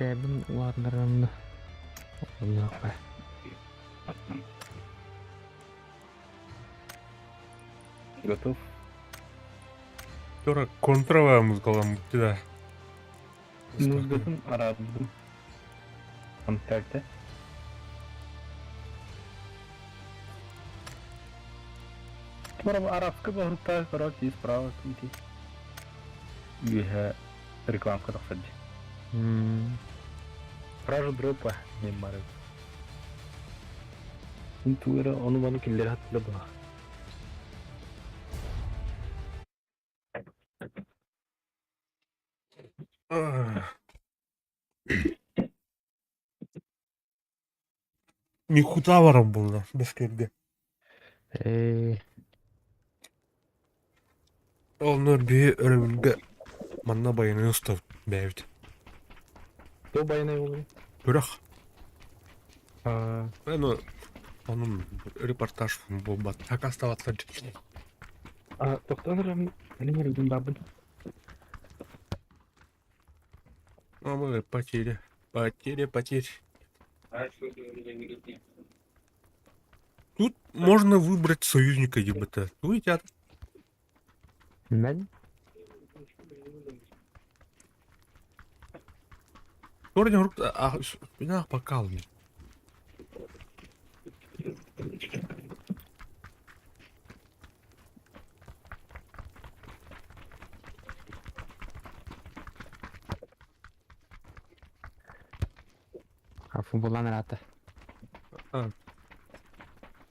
Кэбин улаатыннаран оннуохха. Готов? Тура контровая музыкалам да. Музыкатын араардым. Контакты. Тура арабскай боһуруктаах короче справа ити. Үөһэ рекламка тахсар дии. Кража дропа диэн баар эбит. Мин тугу эрэ ону-маны киллэрэ сатыыр быһа. Никуда баран булла бэскэргэ. Ээ, Оннор биһи өрөбүлгэ манна байанай устабыт бэйэбит. Кто байанай буолуой? Күрэх. Аа, Ну, онун репортаж буолбат. Акастабаттар. а, тохтоон эрэ, мин эрэ баабын. А мы потери. Потери, потери. Тут можно выбрать союзника ЕБТ. Ну и театр. мен Меня покал. А футболан ыраата.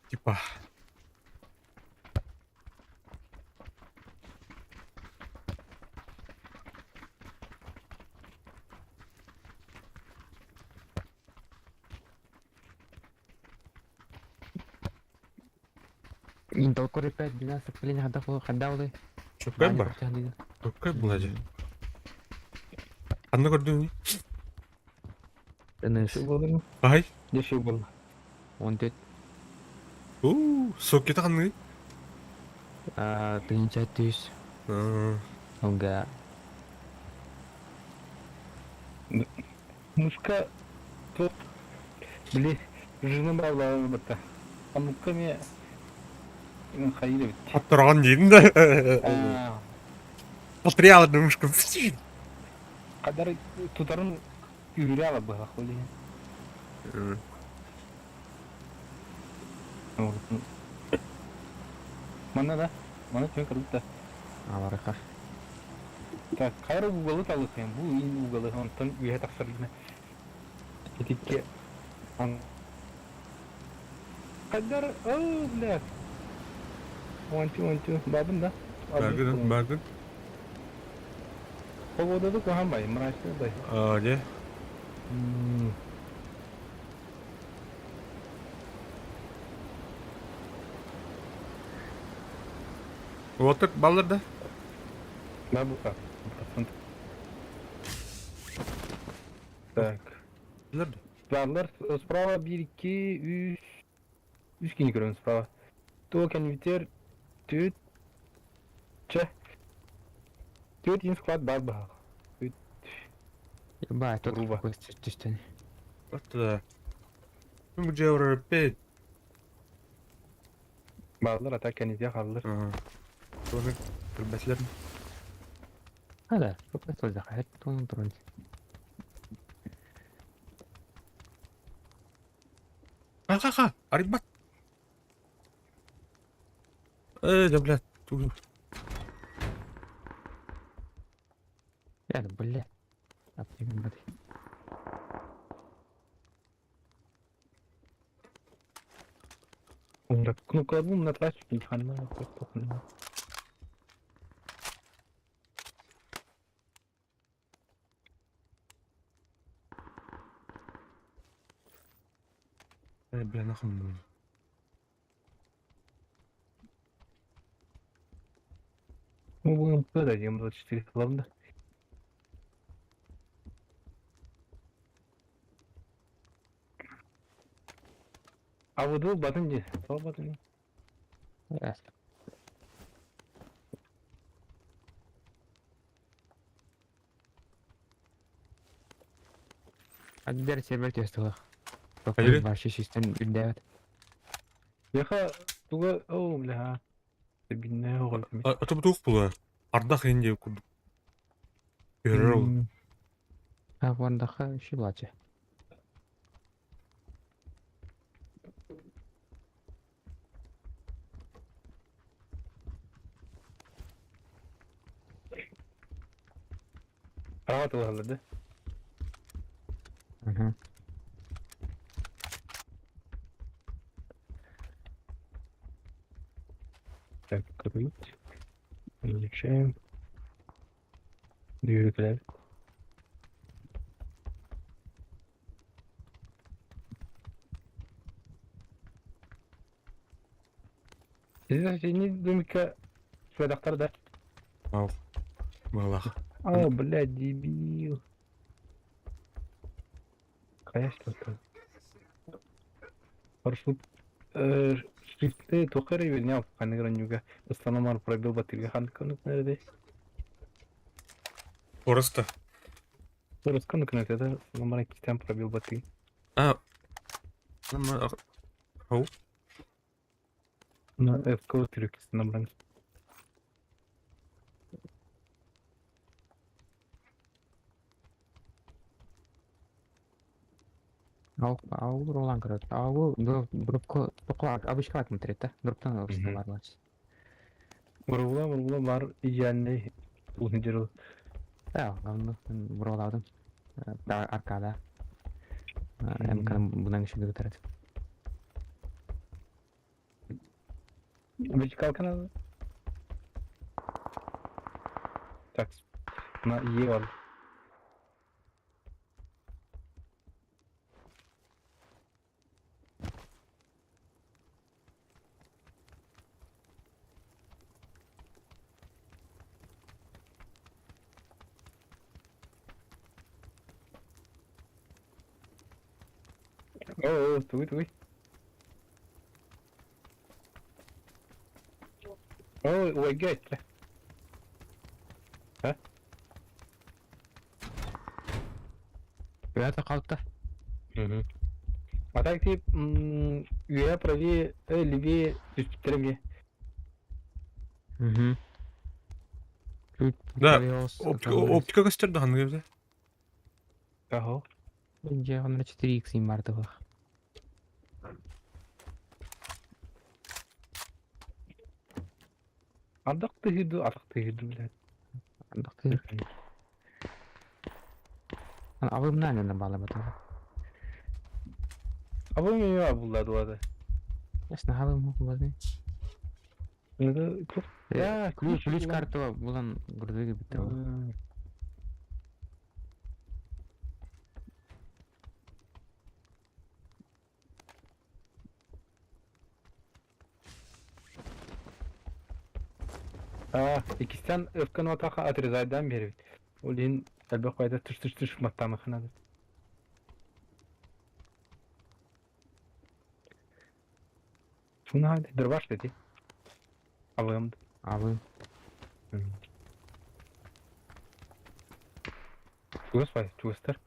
Типа. Intel Core i5 12 поколения хаддах хаддаулы. Чөккөй бар. Чөккөй була дьэ. Ханна көрдүҥ? Тыныс. Буолар. Ай. Дешев буолла. 14 Уу, соккета ханныгый? тыһыынча түс. Ылга. Мушка тут, били, жена баалаабы батта. Оннукка эмиэ хайыр эбит. Аттараған диин да. Потряла мушка. Хадар тутарын үүрэ ала быһах ол иһин. Манна да, манна түөн көрбүт да. Аларыха. Так, хайра угалы талыхын, бу ин угалы, онтон үөһэ тахсар гына. Итикке он Хайдар, о, блядь. One, two, one, two. Бабын да? Багын, багын. Погода куһаҕан бай, мрачный бай. А, не? Вот так баллар да? Да, бука. Процент. Так. Баллар да? Баллар справа 1, 2, 3, 3 кини көрөбүн справа. Туо кэннибитигэр түөрт чэ түөрт иин склад баар быһаах. Үт Ебать, тут Грубо. какой түстэн. Вот да. Ну, где опять? Бааллар ата кэннитигэр хааллар. Туны көрбөтүлэр. Хада, какой сылдьах, туун турун. Ха-ха-ха, арыйбат. Э, да, блядь. Я, блядь. Аптекам бады. Кнопка бу на трассе ханна похуй. Э, бля, нахуй. Мы будем дадим 24 ладно. А вот был батын де? Сол батын. Э, Аддер сервер түөстүлэх. Хайдары? Вообще систем үрдээбэт. Яха туга о бля. Бинне оҕолор. Ата бу туох була? Ардах иһин диэн курдук. Түһэрэр ол. А вардаха үчү булааччы. Право тылыһаллар да? Мгм. Так, крыть. Изучаем. Двигатель. Синий домикка сүөдэхтэр да? Быһалаах. О, блядь, дебил. Конечно, это. Хорошо. Шрифты туох эрэ үөрэнэ ханнык оонньууга ыстанамар пробел батырга ханнык оннук наада Просто. Русском это номер иккитэн пробел баты. А. На F-ка трюк набран. Ал ролан көрөт. Ал дропко тоқла обычка смотреть, да? Дроптан алып Мургула мургула бар идеальный уһун Да, говно броладым. Аркада. МК будан еще көтөрөт. Вертикалка надо. Так, на Е бар. О, тугуй, тугуй. О, ой, геть. А? Это қалыпта. Угу. А так ты үе правее, левее түспүттерге. Угу. Чуть Да, Оптика, оптика көстөр да ханнык эбит. Ага. Же онра 4x им бардыгы. Ардак тыгыды, ардак тыгыды, блядь. Андык Абы мына бала бата. А вы меня булла дуады. Ясно, хабы му базы. Это көп. Я, Ключ, ключ карта булан грузовик битте. А, икистен öfkeni otaka отрезайдан беребит. Ол ен әлбә қойда түш түш түш маттамы ханады. Шуны хайды, дырбаш деди. Алымды. Абы. Чугас бай, чугастар.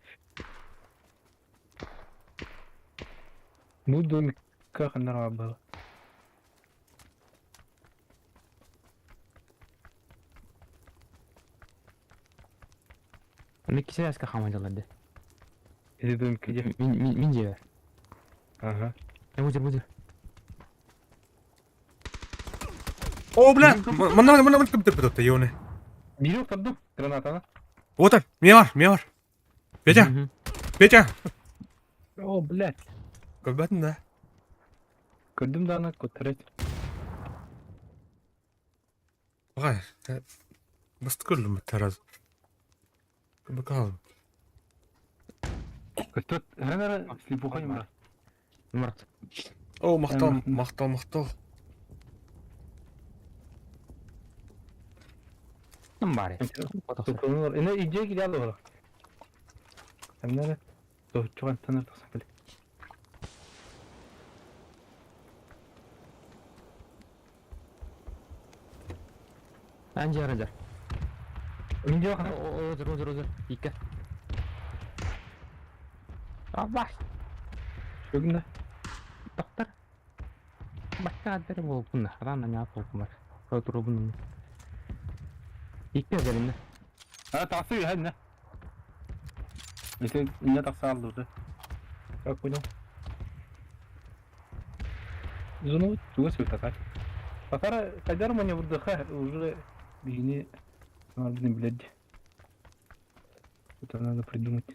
Бу домикка ханнар было. Аны кисәскә хамадыларды. Или домикка где? Мин мин мин же. Ага. Бузер, бузер. О, бля! Манна манна манна бит бит ёне. Бирок табдым гранатаны. Вот он, мне бар, мне бар. Петя, Петя. О, блядь. Көрбөтүн да. Көрдүм да аны көтөрөт. Бага. Басты көрдүм тараз. Бакалым. Көтөт, ханара слепуха не бар. Мурат. О, мактал, мактал, мактал. Ким бар? Эне иде киле алды. Эмнере? Чуган таныр тасак биле. Анжар, анжар. Минде хана. Озер, озер, озер. Икки. Абас! Что гына? Доктор. Бачка аддары буолбунна. Рано не буолбумар. Турубун. Икки өдөрүннэ. А, тахсы иһэн, Это не тахса алды. Как понял? Зону туга сөйтакар. Пока кайдар мне вдыха уже бигини надо блядь. Это надо придумать.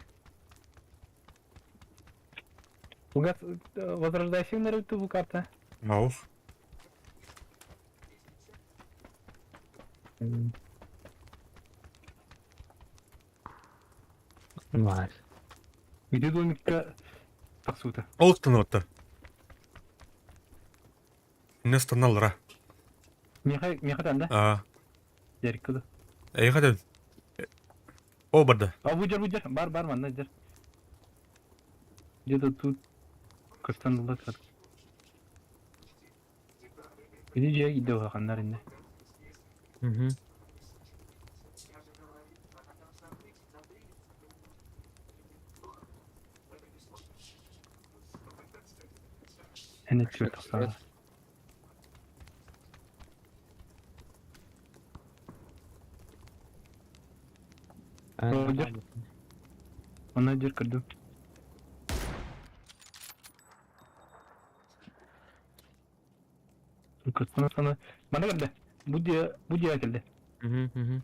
Угас, возрождайся на рыту карта. Аух. Бар. Где домикка тахсута? Ол станылыттар. Не станалра. Меха, меха там, да? А, Ярик куда? эйха ден. О, барда. А, выдер, выдер, бар, бар, манна, дер. Где-то тут кастанула как. Иди же, иди ханнар инне. Угу. Эне чё тахса. Выдер. Она дер кырды. Кырсана сана. Мана кырды. Бу диye келди. Угу, угу.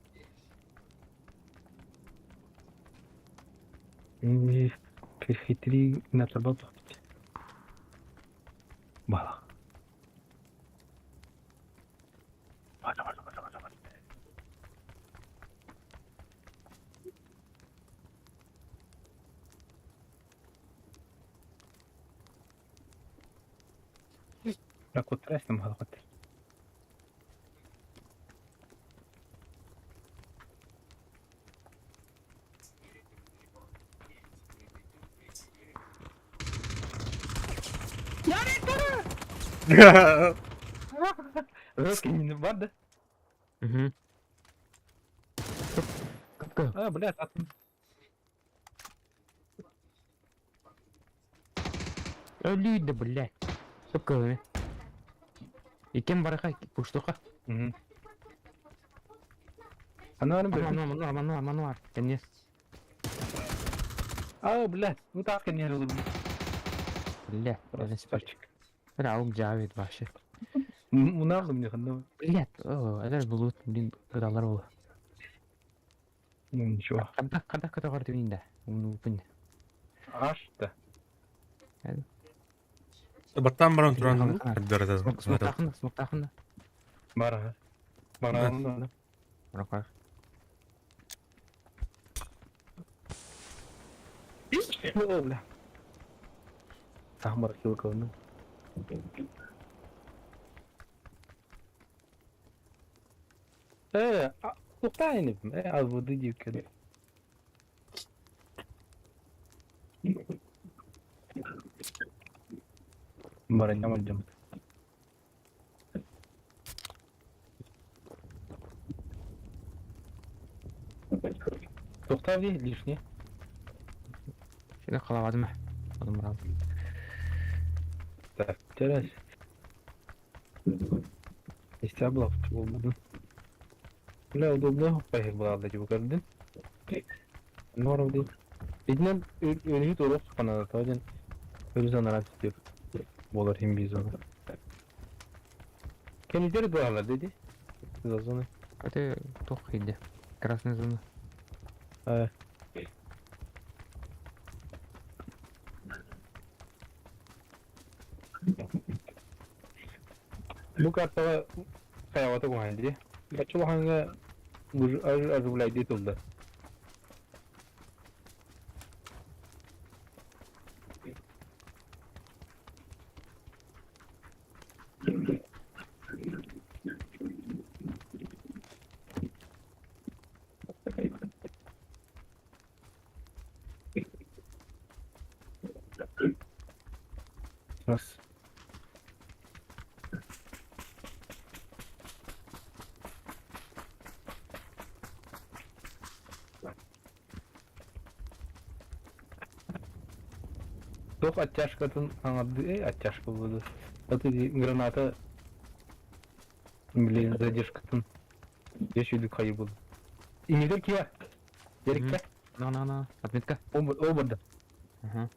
Перехитри на торба Бала. Бала, бала, бала, бала, бала. لا كنت راسم هذا قتل. Бар да? Угу. Капка. А, блядь, атын. Өлүйді, блядь. Капка. Икен бараха пуштуха. Угу. Ана бер. Мануар, мануар, мануар, мануар. Конец. А, блядь, ну так не было. Блядь, Красавчик. Бля, аук жавит вообще. Мунарлы мне ханна. Блядь, о, это же было, блин, кадалар было. Ну ничего. Когда, когда, когда говорит, да. Ну, блин. Аш да. Баттан баран туран. Смоктахында, смоктахында. Бар. Бар. Бар. Руках. О, бля. Сахмар хилковны. Туктайны, аз воды дивкеде. Бараньям альдем. Туктайны лишний. Şöyle kalamadım. Oğlum bravo. Так, терясь. Истяблов болмады. Бля, удобно, поехал была дать его каждый. Норм дейт. Итинен өлүһүт олох суханада один өрүзан арат деп болар хим бизон. Кенитер дуалар деди. За зоны. Это тох иди. Красная зона. А. Бу картага хаявата куһан ди. Бачулаханга оживляйди тулда. Раз. Туох оттяжкатын аҥардыы, эй, оттяжка буолуо. Вот эти граната, блин, задержкатын. Я сюда хайы буду. Инигер киа. Ерикке. На, на, на. Отметка. Оборда. Ага.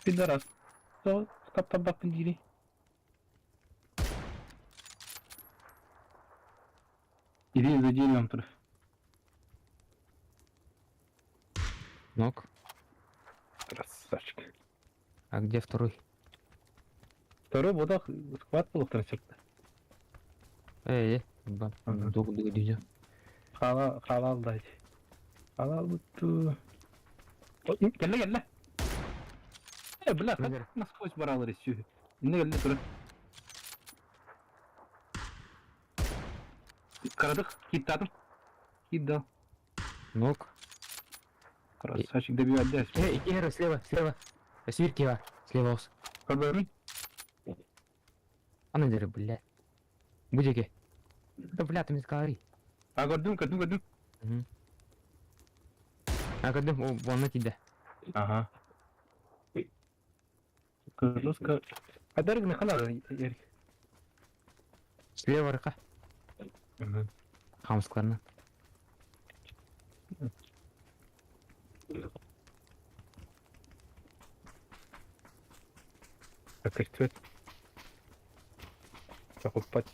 Пидорас. Сол, таптабаппын дири. Иди за деревом тур. Ног. Красавчик. А где второй? Второй бодах схват был трансферта. Эй, эй, Ага. Долго долго Хала, халал дать. Халал бутту. Кэллэ кэллэ. Э, бля, Нагар. насквозь баралар үсү. Инне кэллэ тура. Карадык, хиттадым. Хит дал. Ног. Красавчик, добивать дальше. Эй, Гера, слева, слева. Свирки, слева ос. Көрбөрүн. А ну дери, бля. Будеки. Да бля, ты мне сказали. А көрдүм, көрдүм, көрдүм. Угу. А когда о, вон на тебя. Ага. Жестко. А дорога на хана, Ярик. Слева рука. Хамскларна. Так, цвет. Покупать.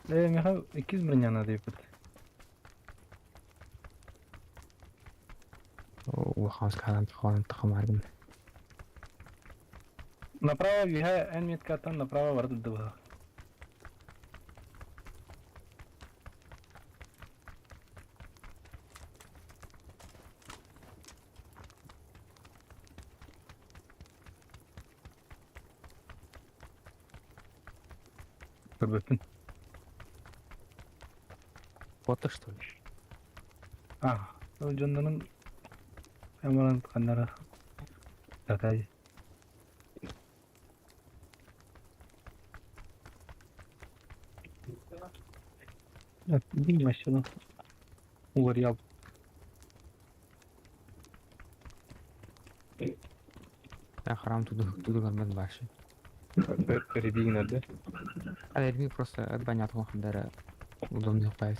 Э, меха, икиз броня надо епет. О, хамскларна тахван тахмаргын. Направо виха, эн метка там направо вард два. Көрбөппүн. Фото что ли? А, ол дьоннорун амаран ханнара татай. Машина. Уларьял. Я храм туда туда мен баши. Перебигнер, да? А я просто отбанят хандара удобный пайс.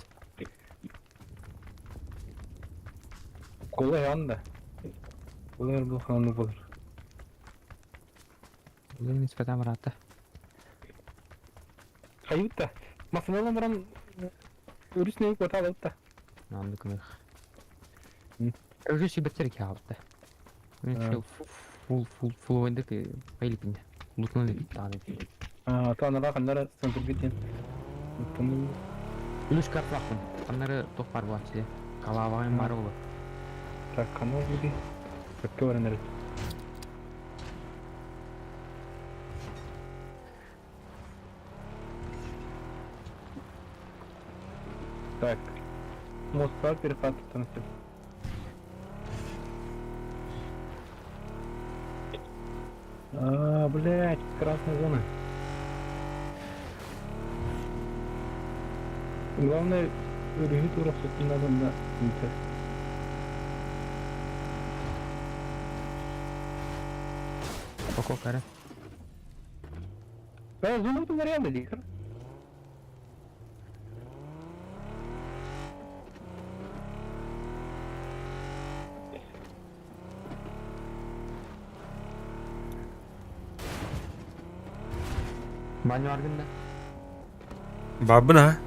Колай анда. Колай был хану болор. Блин, испытам рата. Хайутта. Масыналан баран өрүс не коталытта. Нанды күнөх. Уже себе церки алты. А. Фул фул фул ойндык байлипинде. Лутны таны. А, то анара ханнара центр битен. Үлүш картлакпын. Аннары тох бар була сиде. Калабайым бар болу. Так, канал буди. Көпкө баран Так. Моста перехват трансфер. А, блядь, красная зона. Главное, өрүһү тура надо да. Око кара. Да, зона тут вариант дикер. Баню аргында. Бабына.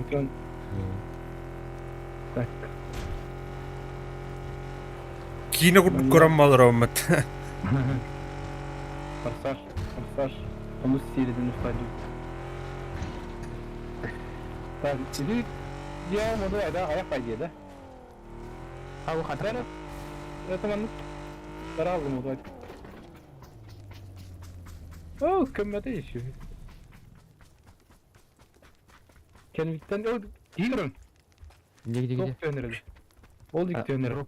Так. Киинэ курдук көрөн балароммут. Форсаж, форсаж. Он середину устали. Так, иди. Я могу, да, а я пойди, да? А у хата. Это маннык. Таралым удать. О, көммәтэ еще. Кенвиттен о, дигрен. Где где где? Тоқ төнерді. Ол дик төнер.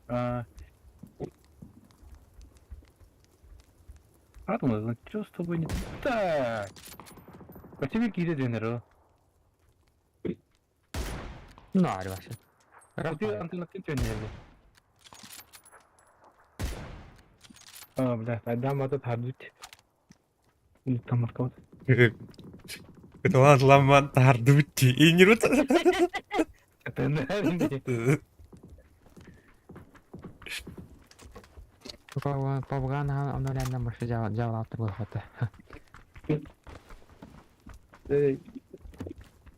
Ага. А. Думаю, что с тобой не так? А тебе киде төнер. Ну, ари башы. А ты антеннаттан төнер. А, бля, Адам этот хардут. Тамарков. Ыталаан ламман таһардыбыт дии. Иҥнирбит. Павган ону больше дьаалааттар буолбата.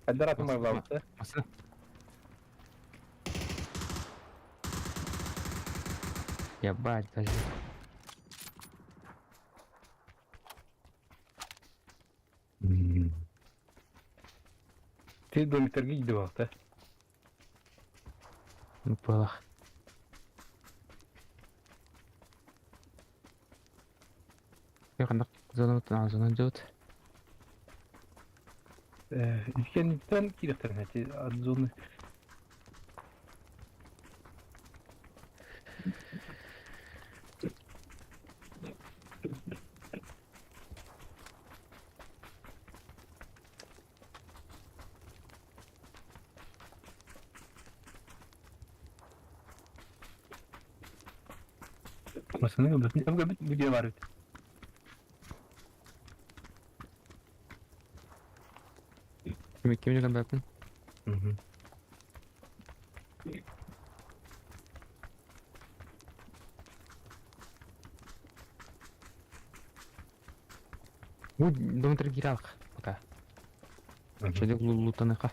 Хайдар атын майлаабыта. Ебать, даже. Ты домиктерге иди бакта. Было. Зона зона идет. Иккенниттэн киириэхтэрин эти от зоны. Масаны өлбөтүн бу дьиэ баар эбит. Кими гамбапын? Бу домтер киралк пока. Чөдүк лутаныха.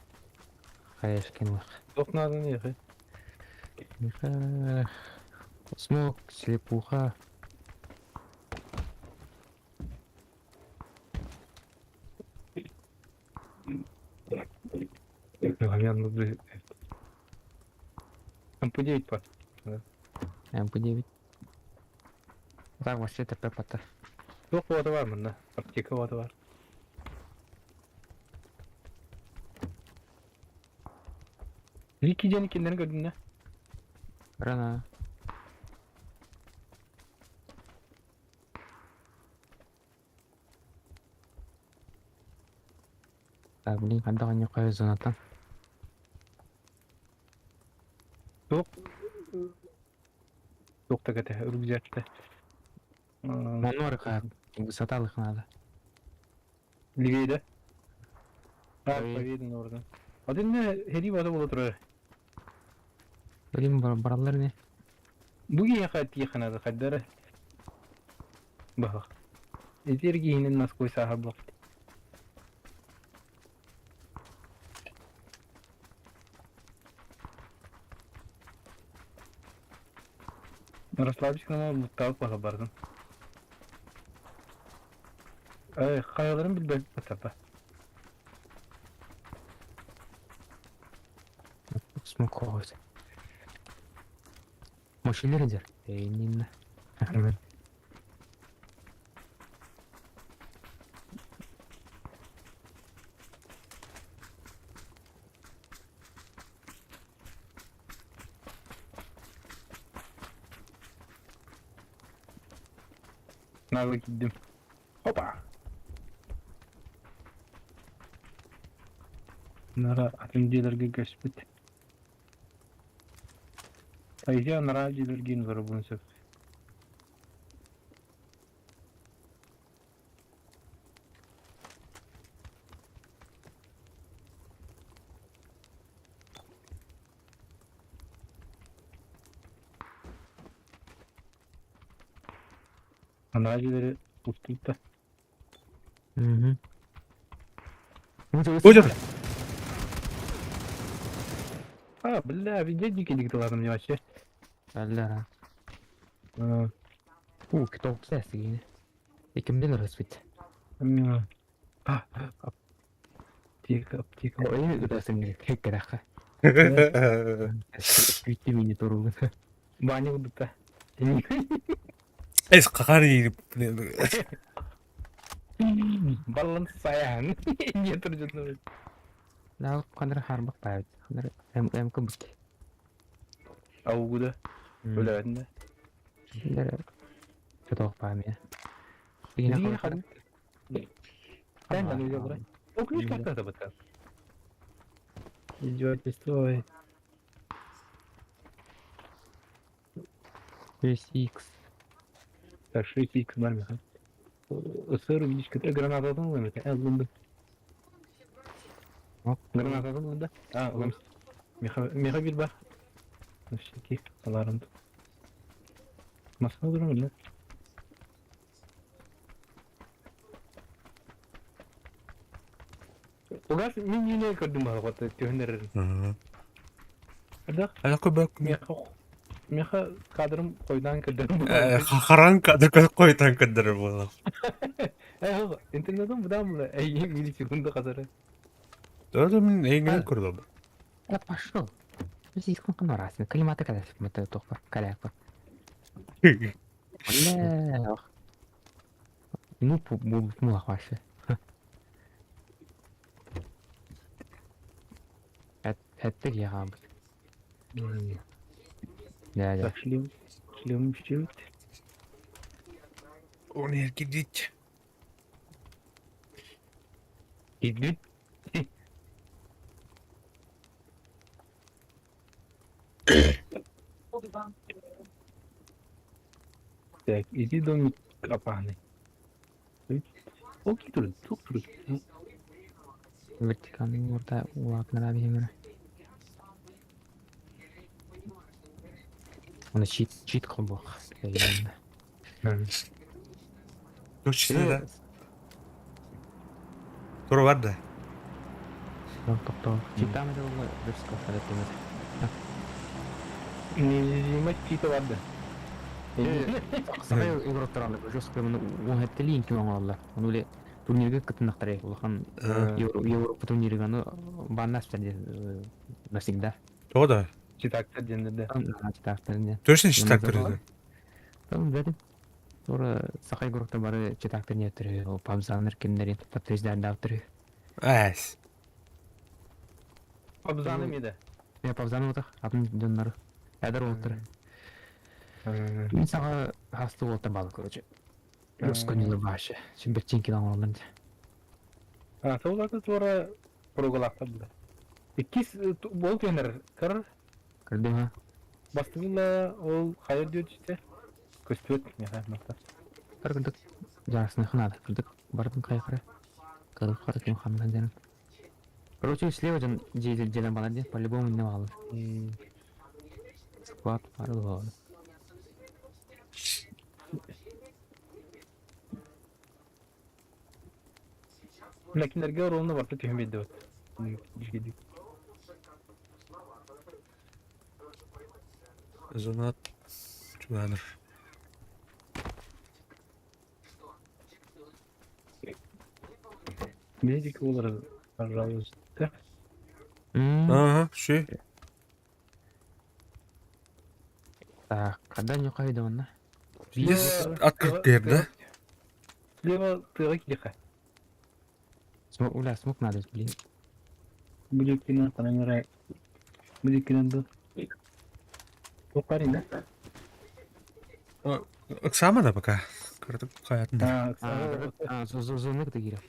Хаешкин лах. Туох нааданы яхы? Смок, слепуха. МП9 по. МП9. Так, вообще ТП пота. Туох буота бар манна? Аптека буота бар. Рики диэн кинилэрин көрдүнэ? Рана. Так, блин, когда они ходят зонатан? Туох туох да кэтэ рюкзакта. Манорка, высота их надо. Левее, А, Правее. победа ордан. Один хери бата була турар. Блин, баралар не? Бу киһиэхэ тиэхэнэ хайдара. Баһах. Этир киһинин насквозь сааһар буолбут. Расслабься, луттаабыт баһа бардым. Эй, хайаларын билбэт батапа. Смоковый. Мощный лидер. Эй, не Нагло киддим. Опа! Нара атын дьиэлэргэ көспүт. Айдя нара дьиэлэргин зоробун сөп. Анараа дьиэлэри устубут Угу. Будет! А, бля, везде дикие диктовали мне вообще. Бля. У, кто кстати, Икимден роспит. А, аптека, аптека. Ой, ырасым кеккераха. Күтті мені турулы. Баня удута. Эс какари. Баланс саян. Не трудно. Да, қандыр харбақ бәйт. Қандыр МК бит. Аугуда. Өләдінде. Чотоқ бәме. Деген хан. Тән аны өйгә бурай. О, ключ карта да бата. Издевательство. Ой. Весь X. Так, 6 х бар меха. Сыр видишь, гранататын ылым это. Ылым. Гранататын ылым да. А, ылым. Меха, меха бир бар. Всякий аларым. Маска дурам да. Угас мин юне көрдүм баҕа түһүнэрин. Ардах Аяққа бәк. меха меха кадрым койдан көрдүм. Харан кадр койтан кадр буолар. Э, интернетым будан була. Эй, миллисекунда кадары. Да мин эйгин көрдüm. Я пошел. Здесь конкуренция. Климаты когда мы только коляк. Бля. Ну, ну, вообще. Это я Да, да. Так, шлем, шлем чуть. Он эркидит. Идут. Так, иди домик опасный. Ол китүр, тук тур. Вертикальный орда улаатнара биһимere. Оны чит чит кылбох. Точно да. Тура бар да. Тохто. Читамы да ол дұрыс кылсар Неизмать чита барды. Сахай игроктар алып, жестко муну он хеттели инки оңолла. Оны эле турнирге кытынактар улахан Европа турнириге аны баннас навсегда. То да. Читактар денде. Читактар Точно читак турды. Там дедим. Тура сахай игроктар бары читактар не түрү, пабзаныр кимдер подтверждать түрү. Әс. Абзаны миде. Я пабзаны отах, атын дөннары. Әдер олтыр. Мин сага хасты олтыр балы, короче. Жестко не вообще. Чем бертин килан олар. А, солаты тура прогалакта булды. Иккис бол тенер кыр Кырдым ха. бастыгыла ол хайыр диөтүстэ. Көстүөт меха маста. Кырдык. Жарысны ханады. Кырдык. Бардым кайкыры. Кырдык кырдык ким хандан дедим. Короче, слева жан жеделен бала де, по-любому не алыр. Склад бар болады. Ләкиннәргә ролны барты түһәм бит дип. Бишгедик. Зонат чуганыр. Медик олар, пожалуйста. Ага, ши. Так, когда не кайда онна? Здесь открыт дверь, да? Слева тыгы килиха. Смок, уля, смок надо, блин. Будет кино, канамера. Будет кино да. Токарин да? Оксама да пока. Кырдык хаятында. А, А, зоны кыты кирәк.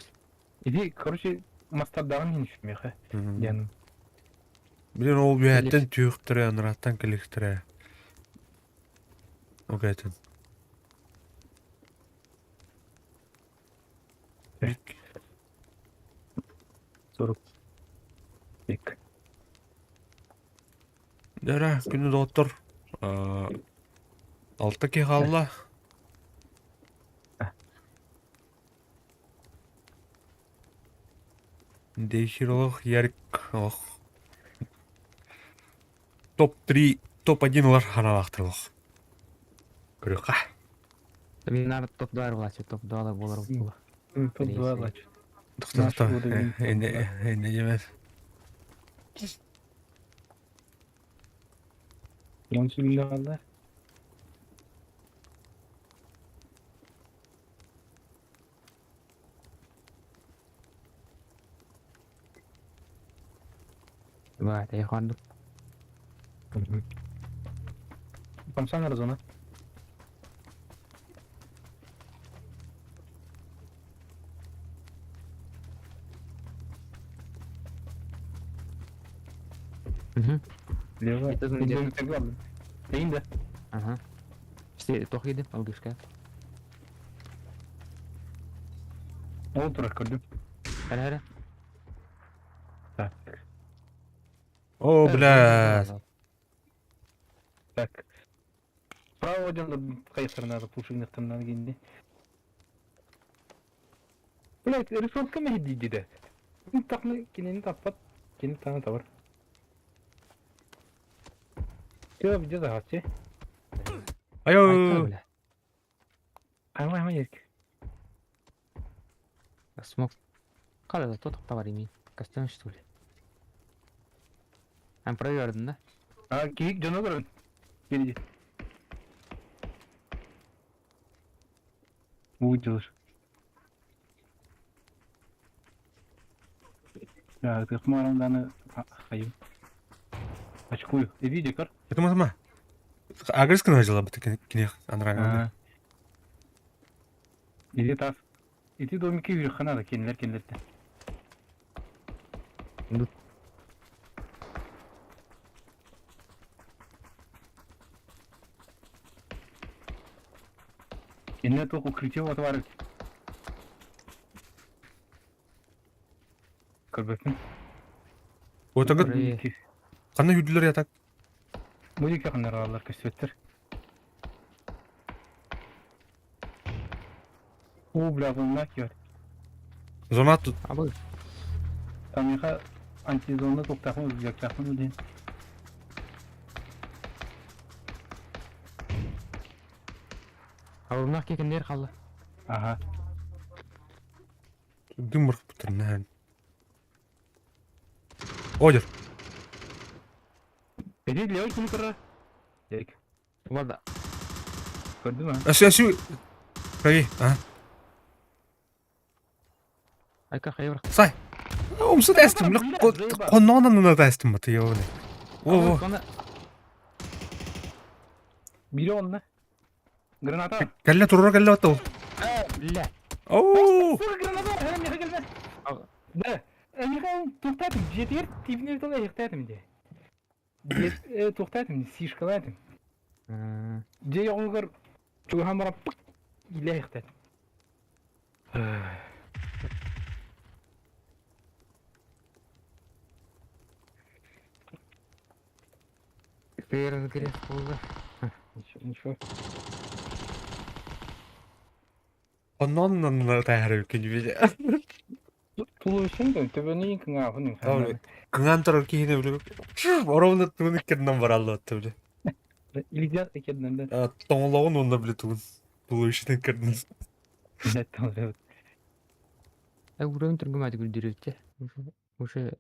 Иди, короче, мастардагын хин меха. Яны. Блин, ол бүйәттен түйіктірі, анраттан кіліктірі. Огайтын. Так. 40. Бек. Дәрә, күні доттор. Алты ки қалла. Дейхирлық, ярик, ох. Топ-3, топ-1 олар ханалақтырлық. Көріқа. Мин нар топ-2 булачы, топ-2 болар була. Топ 2 лач. Тоқта, Наш тоқта. уровень Эне, эне емес. Он сүгүндө калды. Ба, тайханды. Камсан зона. Угу. Лево. Это зона где-то. Тейинде. Ага. Все, тох иди, алгышка. Ол турар көрдүм. Эрэ эрэ. Так. О, блядь. Так. Справа дьон хайыхтарына пушигнахтарына гинди. Блять, рисунка мэһэйдии да. Тахны кинини таппат, кини таҥа табар. Все, где загадки? Айо! Бля. Аймай, аймай, ерк. Смог. Када тот товар имеет. Костюм что ли? Ан проверден, да? А, киһи дьоно көрөн. Впереди. Увидел. Да, ты хмаром хайым. Очкую. Иди, декор. Это ма Агрес кына жала бит кине анрага. Иди тас. Ити домики үйрөххэ да кинилер кинилерте. Кинилер туох укрытие отварыт. Көрбөппүн. Отагы кана хүдлөр ятак. Музыка ханнаралар көстүбэттэр. О, бля, зона киэр. Зона тут. Абы. Тамиха антизона туктахын үзгәктәхын үдин. Абымнах кекендер қалды. Ага. Дым бутыр. Одер. Эди левый кини көрө. Дек. Вада. Көрдүм а? Әсү әсү. Правей. А. Айка хайыр. Сай. Умсы тестим. Коннонан на тестим бат ёбаный. Во во. Бири онна. Граната. Кэллэ турра кэллэ бат. Бля. Оо. Сука, граната! Миха келбе. Да. Миха туктатым. Жетер тибне тола яктатым де. Туктатым, сишкалатым. Же yoğungar чугахан бара пык иле яктат. Первый грех болды. Ничего, ничего. Коннонан на тайры кине. Тулуышын да төбөнүн кыңа хунун. Кыңан турар кихине биле. Оровна тугун иккерден баралды атты биле. Илдя экеден да. Тоңологун онда биле тугун. Тулуышын иккерден. Билет. Ә уровень түргім әді гүлдірөтте. Уже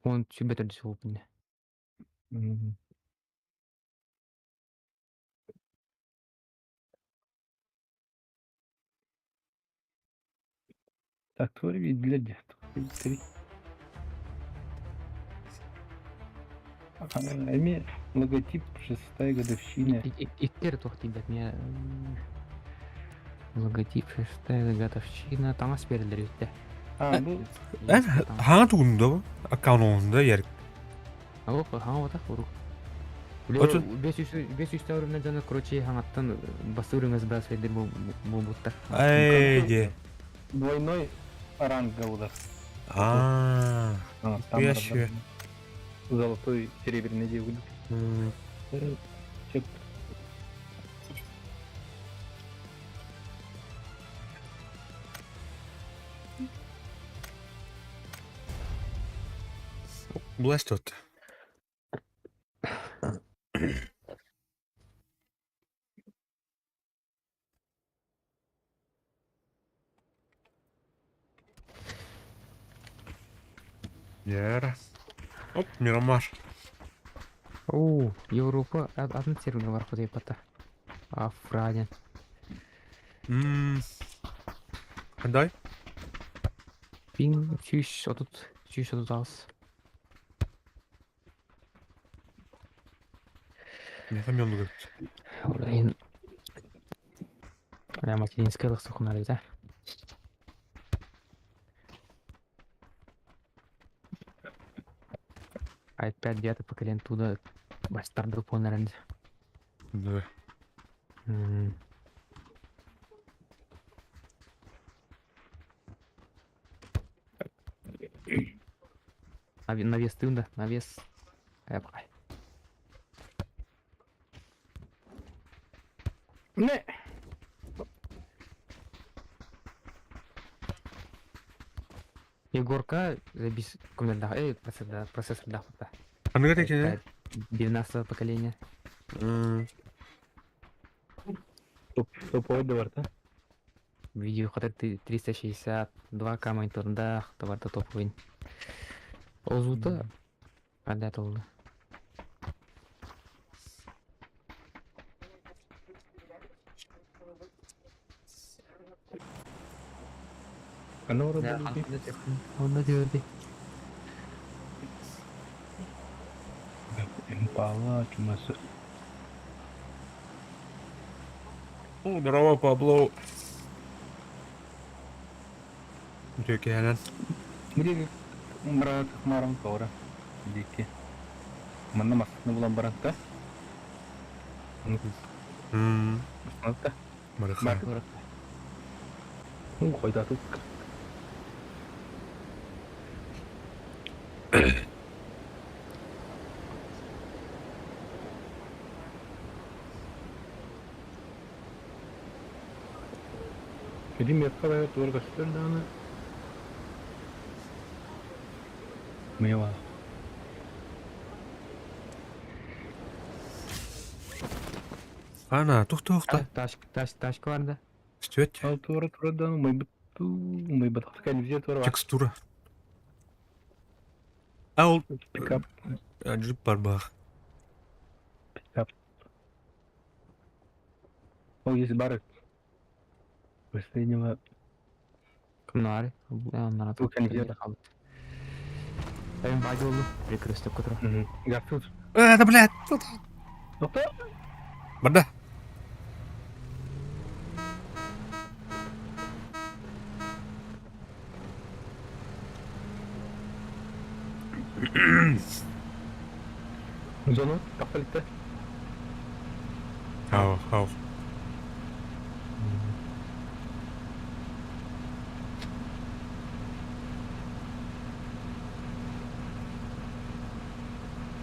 он сүбәтер десе болып міне. Так, тури видели. Три. Эми логотип шестая годовщина. Иттер тоқ дейді мен логотип шестая годовщина таңас берілдер өтті. А, бу Эн хаңа тугун да бу? Аккаунтунда ер. Ок, хаңа отақ урук. Отun- 500 уровень жана, короче, хаңаттан басты уровень сбрасывать бу буттар. Ай, де. двойной ранг гауда. А. Там Нихуя себе. Золотой, серебряный девушка. М. Блэс тут. Яра. Оп, Мирамар. О, Европа атын серверге бар құдай пата. Афраден. Қандай? Пин 130 136. Не там мен көрді. Блин. Бля, материнская лықсықын да? Ай 5 девятый поколение туда бастарды полный. Да. Навестыын да, навес. Эпхай. Не. Егорка бис көмөллөөх, эй, процессордаах да. Аныгы текене? 19 поколение. Топовой да барта. Видео хатыр 362 монитордаах, табарда топовый. Озута қандай толды. Аны орда Онда диyordu. Импала чумасы. Здорово, Пабло. Үтүөкэһэнэн. Били брат марам тора. Дики. Манна массыына булан баран та. Массыына Марыха. Ну, хойдатык. Иди метка бая туор көстөр даҕаны. Мыйа Ана, тух-тух та. Таш, таш, ташка бар да. Стюет. Ал туора тура даҕаны умайбыт умайбатах кэлбиэ туора Текстура. А ол пикап джип бар бах. пикап. Ол есть бары. Последнего Кымнары. Оннара Бу кэлбиэ. Эм байды oldu. Прикресток котро. Гafut. Э, да блядь. Тут. Тоқта. Барда. Зону тақпалитта. Хау, хау.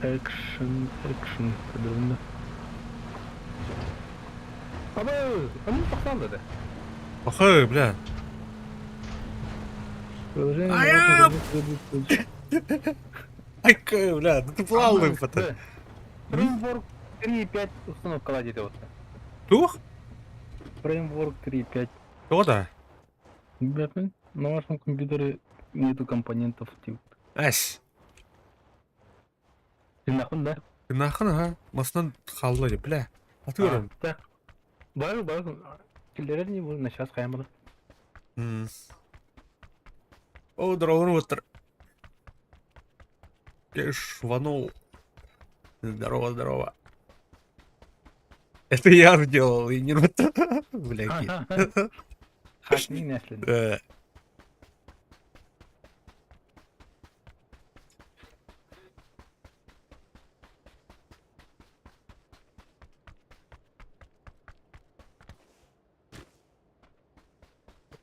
Экшн, экшн көрдөрүндө. Аба, аны тоқталды да. Охы, бля. Приложение. Айка, бля, да ты плавный потом. Framework 3.5 установка дейді вот. Тух? Framework 3.5. Кто да? Ребята, на вашем компьютере нету компонентов типа. Әс. Ты нахуй, да? Ты нахуй, ага. Масынан қалды, бля. Аты көрім. Так. Бар, бар. Килдерер не был, на сейчас қаямады. О, здорово, отыр. Шванул. Здорово, здорово. Это я сделал, и не Бля, Хакни нэслин.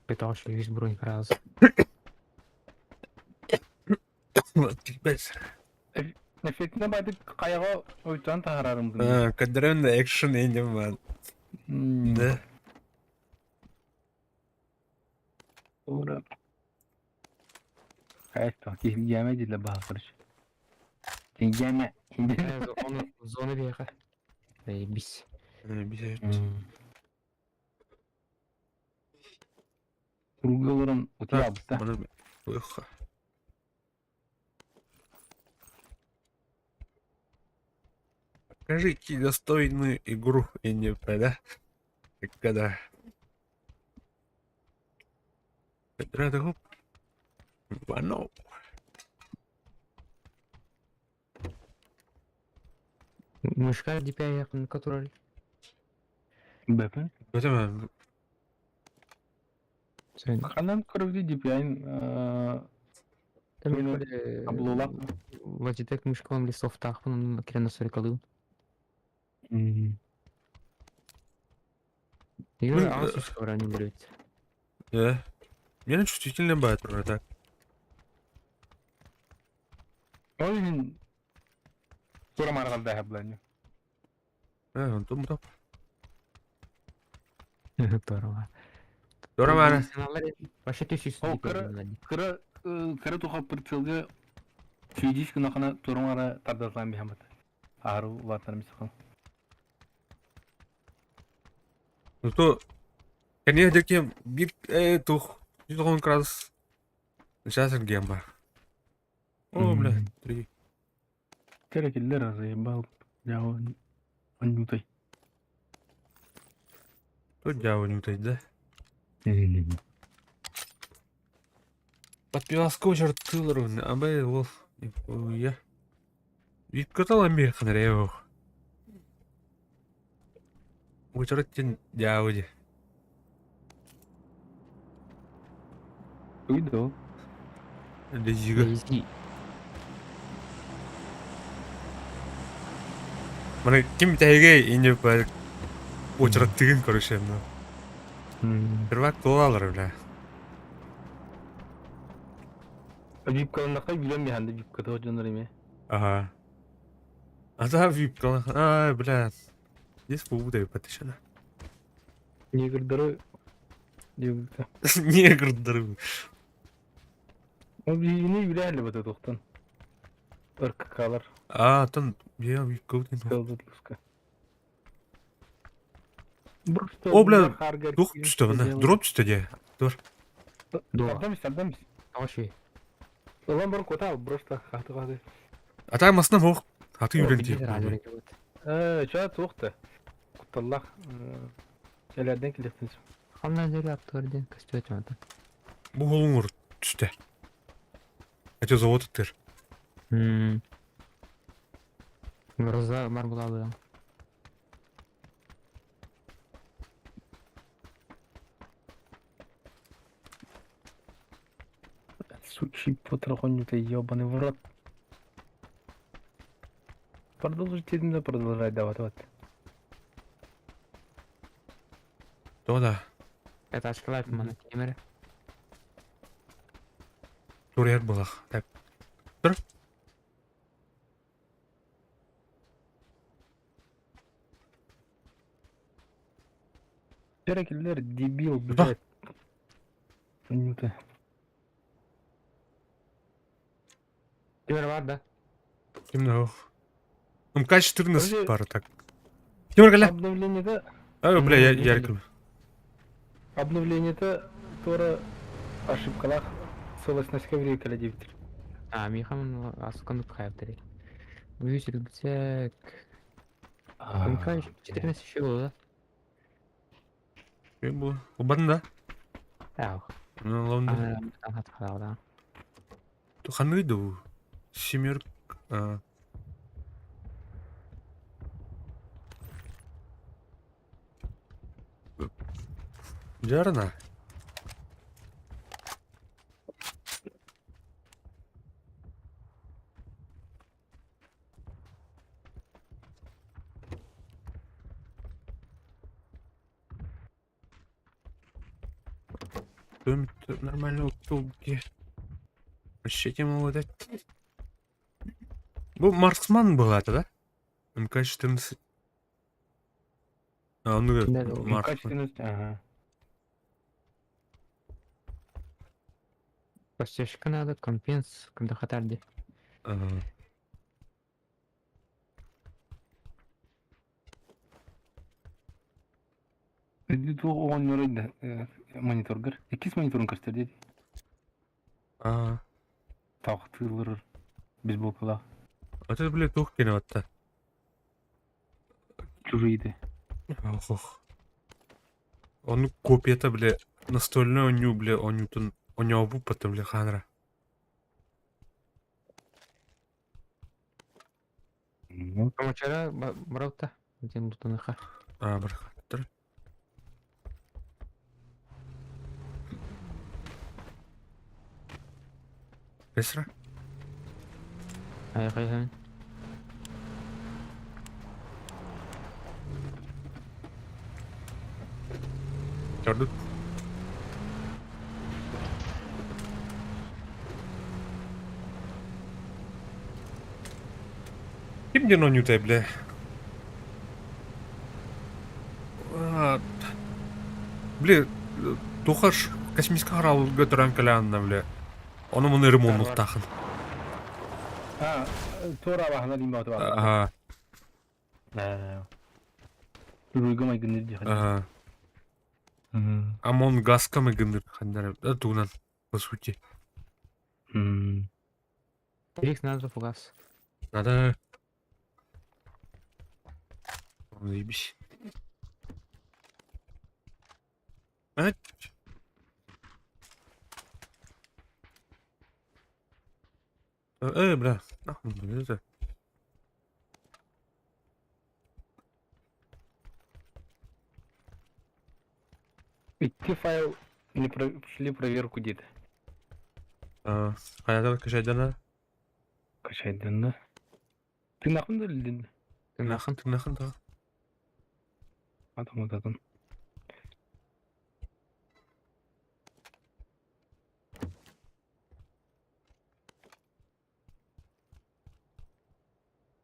Пытался весь бронь раз. Эффектіне байды қаяға ойтан тағарарымды. Кадрен экшен инде Да. Ура. Кайф, кихгәмә диле бахырыш. Кихгәмә. Оны зона бияка. Эй, бис. Бис. Кругаларын утябыта. Выха. Покажите достойную игру и не да? Когда? Вано. Мышка DPI якын которой. Бәпен. Өтеме. Сен. Ханан көрүвдү DPI Аблулак. Logitech мышка он листов тахпын кирена сорикалыл. Ее Asus не берет. Да. Мне чувствительный бает, так. Ол иһин тура маргалда хабланю. Онтум топ. Здорово. Здорово. Вообще ты сюда. Ол кыра кыра кыра туха прицелга сүйдис гынахана турумара тардазлан бихамат. Аару улаатар мисахан. Ну то Кэнниэ диэки биир тух 190 градус сейчас эргиэн бар. О, бля, три. Кэлэр заебал. Дьао аннютай. Тут дьао нютай, да? Подпиваска чертылар, абай ол я. Випкатал Американ рео. Учараттин дьао Уйду. Дезига. Маны ким тэһигэ инде бар учараттыгын короче ну. Первак туолалар бля. Випкаланнахай билем механды випката дьоннор эме. Ага. А да випкалан. А, бля. Здесь побуду потышана. Негрдары диэбитэ. Негрдары. Ол биһигини билээли бата тохтон. РККлар. А, там я випкалын. Кылдытлыска. О, бля, Тух түстэ мына. Дроп түстэ дии. Тур. Ардамис, ардамис. Оши. Улан бар кота, просто хаты хаты. А там масна мох. А ты юрен тип. Э, ча туохта. Кутталлах. Элерден килехтин. Ханна жери аттыр ден көстөт мата. Бу холуңур түстэ. Это завод тыр. Гроза бар була була. Сучий потрохоню-то ебаный в рот. Продолжить да продолжать давать вот. То да. Это ашкалап мана темир. Тур булах. Так. Тур. Перекиллер дебил, блядь. Анюта. Темир бар да. Ким МК-14 пара так. Тимур кэлэ. Обновление-то... Ой, бля, я ярком. Обновление-то тора ошибкалах целостность каври кэлэ диэбиттэр. А, михам асукан хайптери. Үс рюкзак. МК-14 еще было, да? Кем было? Убан да? Ау. Ну, ладно. Да. Ханны ду. Семерка. Жарна. Нормально утулги. Вообще молодец. Бу марксман была это, да? МК-14. А, ну, Да, марксман. МК-14, ага. Поддержка надо, компенс, когда хатарди. Ага. Оҕонньоро мониторгар. Иккис мониторун көстөр диэти. А, Таахтыыллар бейсболкалаах. это, бля, тух кино-то. Чужие. Ох, ох. Он копията, бля, настольная оню, бля, онютун, онёбу потом, бля, ханра. Вчера брал-то, где лутаныха. А, бархаттар. Бесра? Ай, хай, Көрдүк. Ким диэн оонньуутай, бля? А, бля, туха ж космическай хараалга туран кэлээннэ, бля. Ону муну ремоннуктаахын. А, туора абаһына диэн баҕата баар. Аха, Туруйга майгынныыр диэхэ. аха. Амон Гаска майгынныыр ханнара тугунан, по сути. Рикс надо фугас. Надо. Заебись. А? Бля, нахуй, это. Икки файл не прошли проверку диэтэ. Хайа качайдана? Качайданна. Тыынахын да илдин. Тыынахын, тыынахын да. Атам ататын.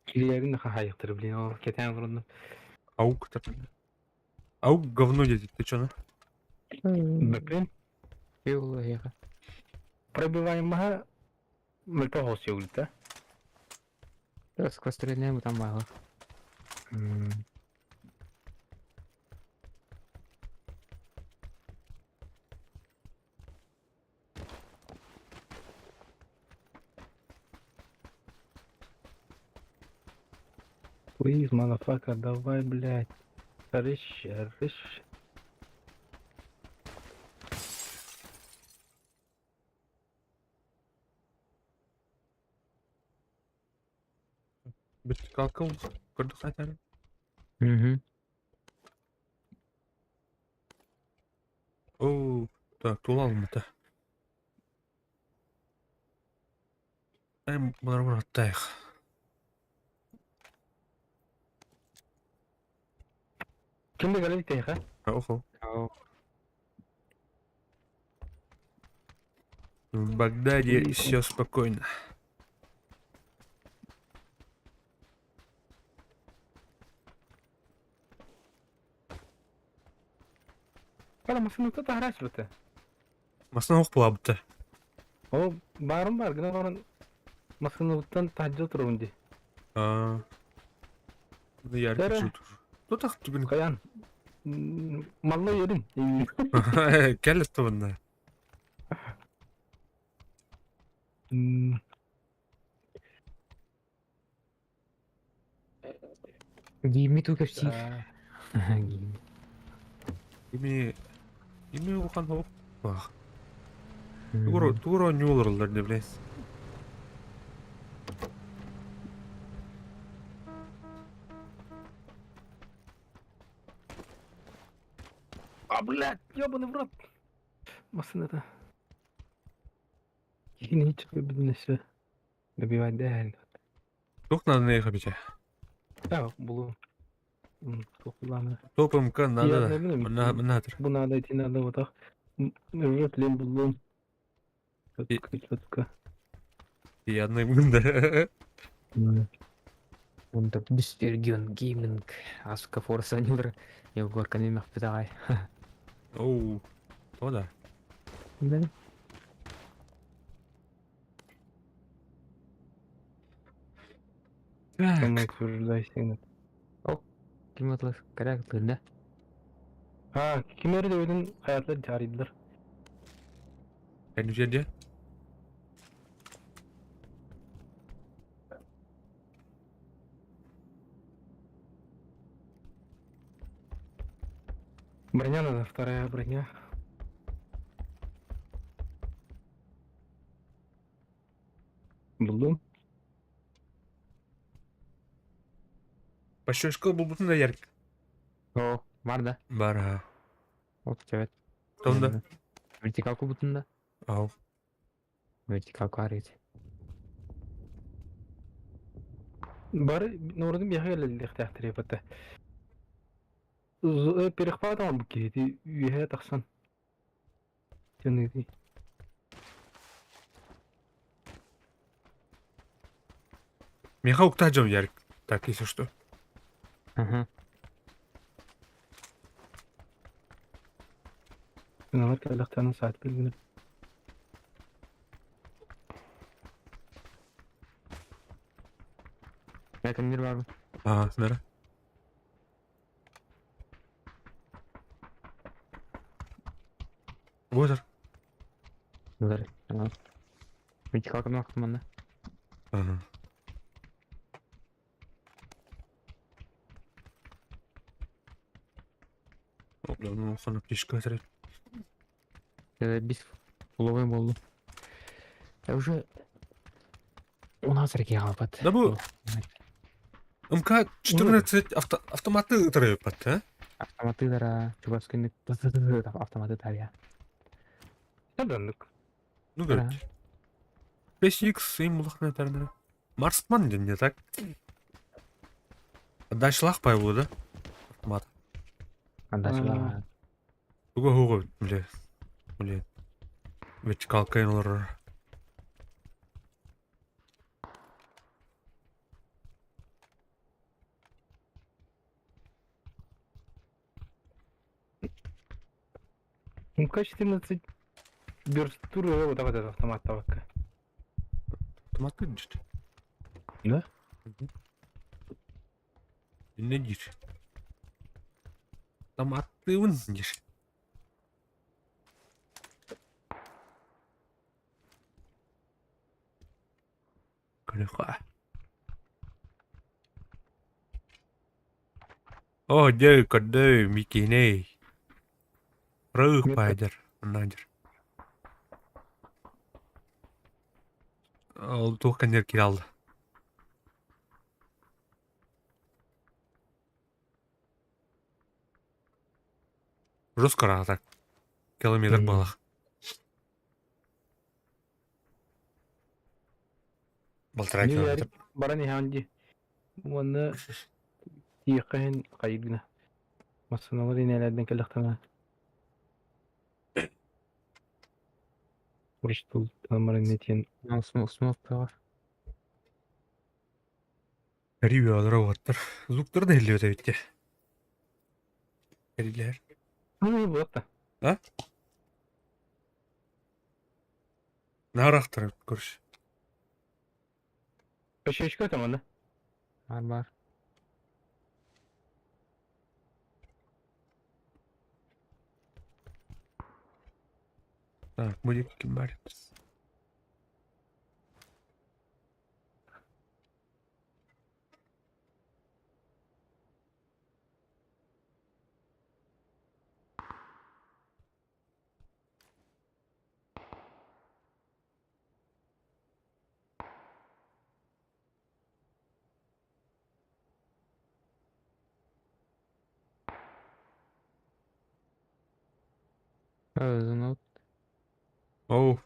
Кириэрин да хаһаайыктар блин ол кэтээн олороннор. Аук Аук говно дедит, ты чё, на? Бэпин. Пил эһиэхэ. Пробиваемаһа мөлтөх оҕус да? Сквострельняем там мало. Please, motherfucker, давай, блядь. Рыщ, рыщ. Вертикалка көрдөх айтары. Угу. Оу, так, тула алмата. Эм, бұлар аттайық. Ким да кэлэн итэйхэ? Охо. В Багдаде все спокойно. Ала масыната таһарач быта. Масына ох буолабыта. Ол баарым бар гына баран масыныбыттан таһдьа турабын дии. Аа. Ярик тур. Тутах түгүн. Каян. Малла ерин. Кел тобунна. Гимми ту кэпсиир. Гимми. Ими ими ухан хоп. Бах. Тугуро тугуро нюларлар не блес. А, блядь, ёбаный в рот. Масыната. Кихини чыгы Добивать да. Тух надо на бите. Да, булу. Тохуланы. Топ МК надо. Мына мынатыр. Бу надо идти надо вот так. Уже тлен буллум. Четко, четко. Приятный да. Онда Бистерген Гейминг Аска Форса нилер Егор Канемах пытагай. Оу. То да. Да. Так. Утверждайся. Ким атлас коряк да? А, кимери де өзүн хаятлар жарыйдылар. Кәне жерде? Броня надо, вторая броня. Булдум. Пашешка булбутун да ярик. О, бар да. Бар ха. Оп, тебе. Тонда. Вертикалку бутунда. Ау. Вертикалку арить. Бары нордун бияха келелди ихтяхтыр бата. Перехватом бу киһи үһэ тахсан. Төнү. Меха укта жом ярик. Так, если что. Ага. Сыналар кэллэхтэринэ саат билгинэ. Yakındır var mı? Ага, nere? Буолар. Bunları. Tamam. Bir kalkın baktım bana. Ага. О, бля, ну хана птичка отряд. Biz половой болду. Я уже у нас реки алпат. Да бу МК-14 авто автоматы ытырыппат, а? Автоматы дара чугаскын автоматы тария. Таданнык. Ну, Да. короче. 5X им улахна тарнара. Марсман ден не так? Дальше пайбу, да? Автомат. Андачылар. Туга хуга, бля. Бля. Вертикалка олорор. МК-14 Бёрстур вот так вот этот автомат табакка. Автомат дит. Да? Не дит. Автоматы он диш. Көрөхө. О, дьэ, көрдөө, микиней. Рых Метка. пайдер, надер. Ол туох кэннер кире алды. Жестко так. Километр Мгм. было. Полтора Не километра. Баран иһаан Уонна тиэххэ хайыгына. Массыналар инээлэрдэн кэллэхтэринэ. Урустул тамарын нетиэн Смок бар. Ривиалар оттар. Звуктар да хиллибет эбитте. Эрилер. Ну, буолта. Нарахтар көрүш. Өшөшкө тамана. Бар бар. Так, будет ким бар. Özün Оу,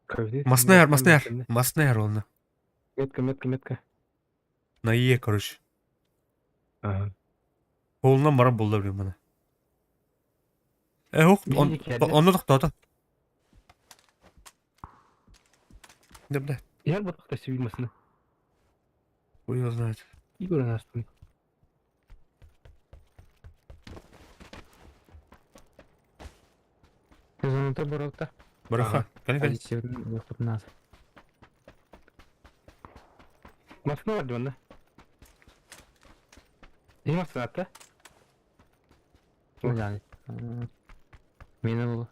Кövдü. маснаяр, маснаяр. Маснаяр онна. Метка, метка, метка. На Е, короче. Ага. Холунан баран булда билем мана. Э, ох, он Биир кэллэ. онно тохтоото. Да, бля, Яр батыкта сибил масына. хуй его знает. Игорь астын. Özün барапта. Бараха, кani кani. Позиция нас. Масына бар диванна. Не масына атта? Yani. Meni bu.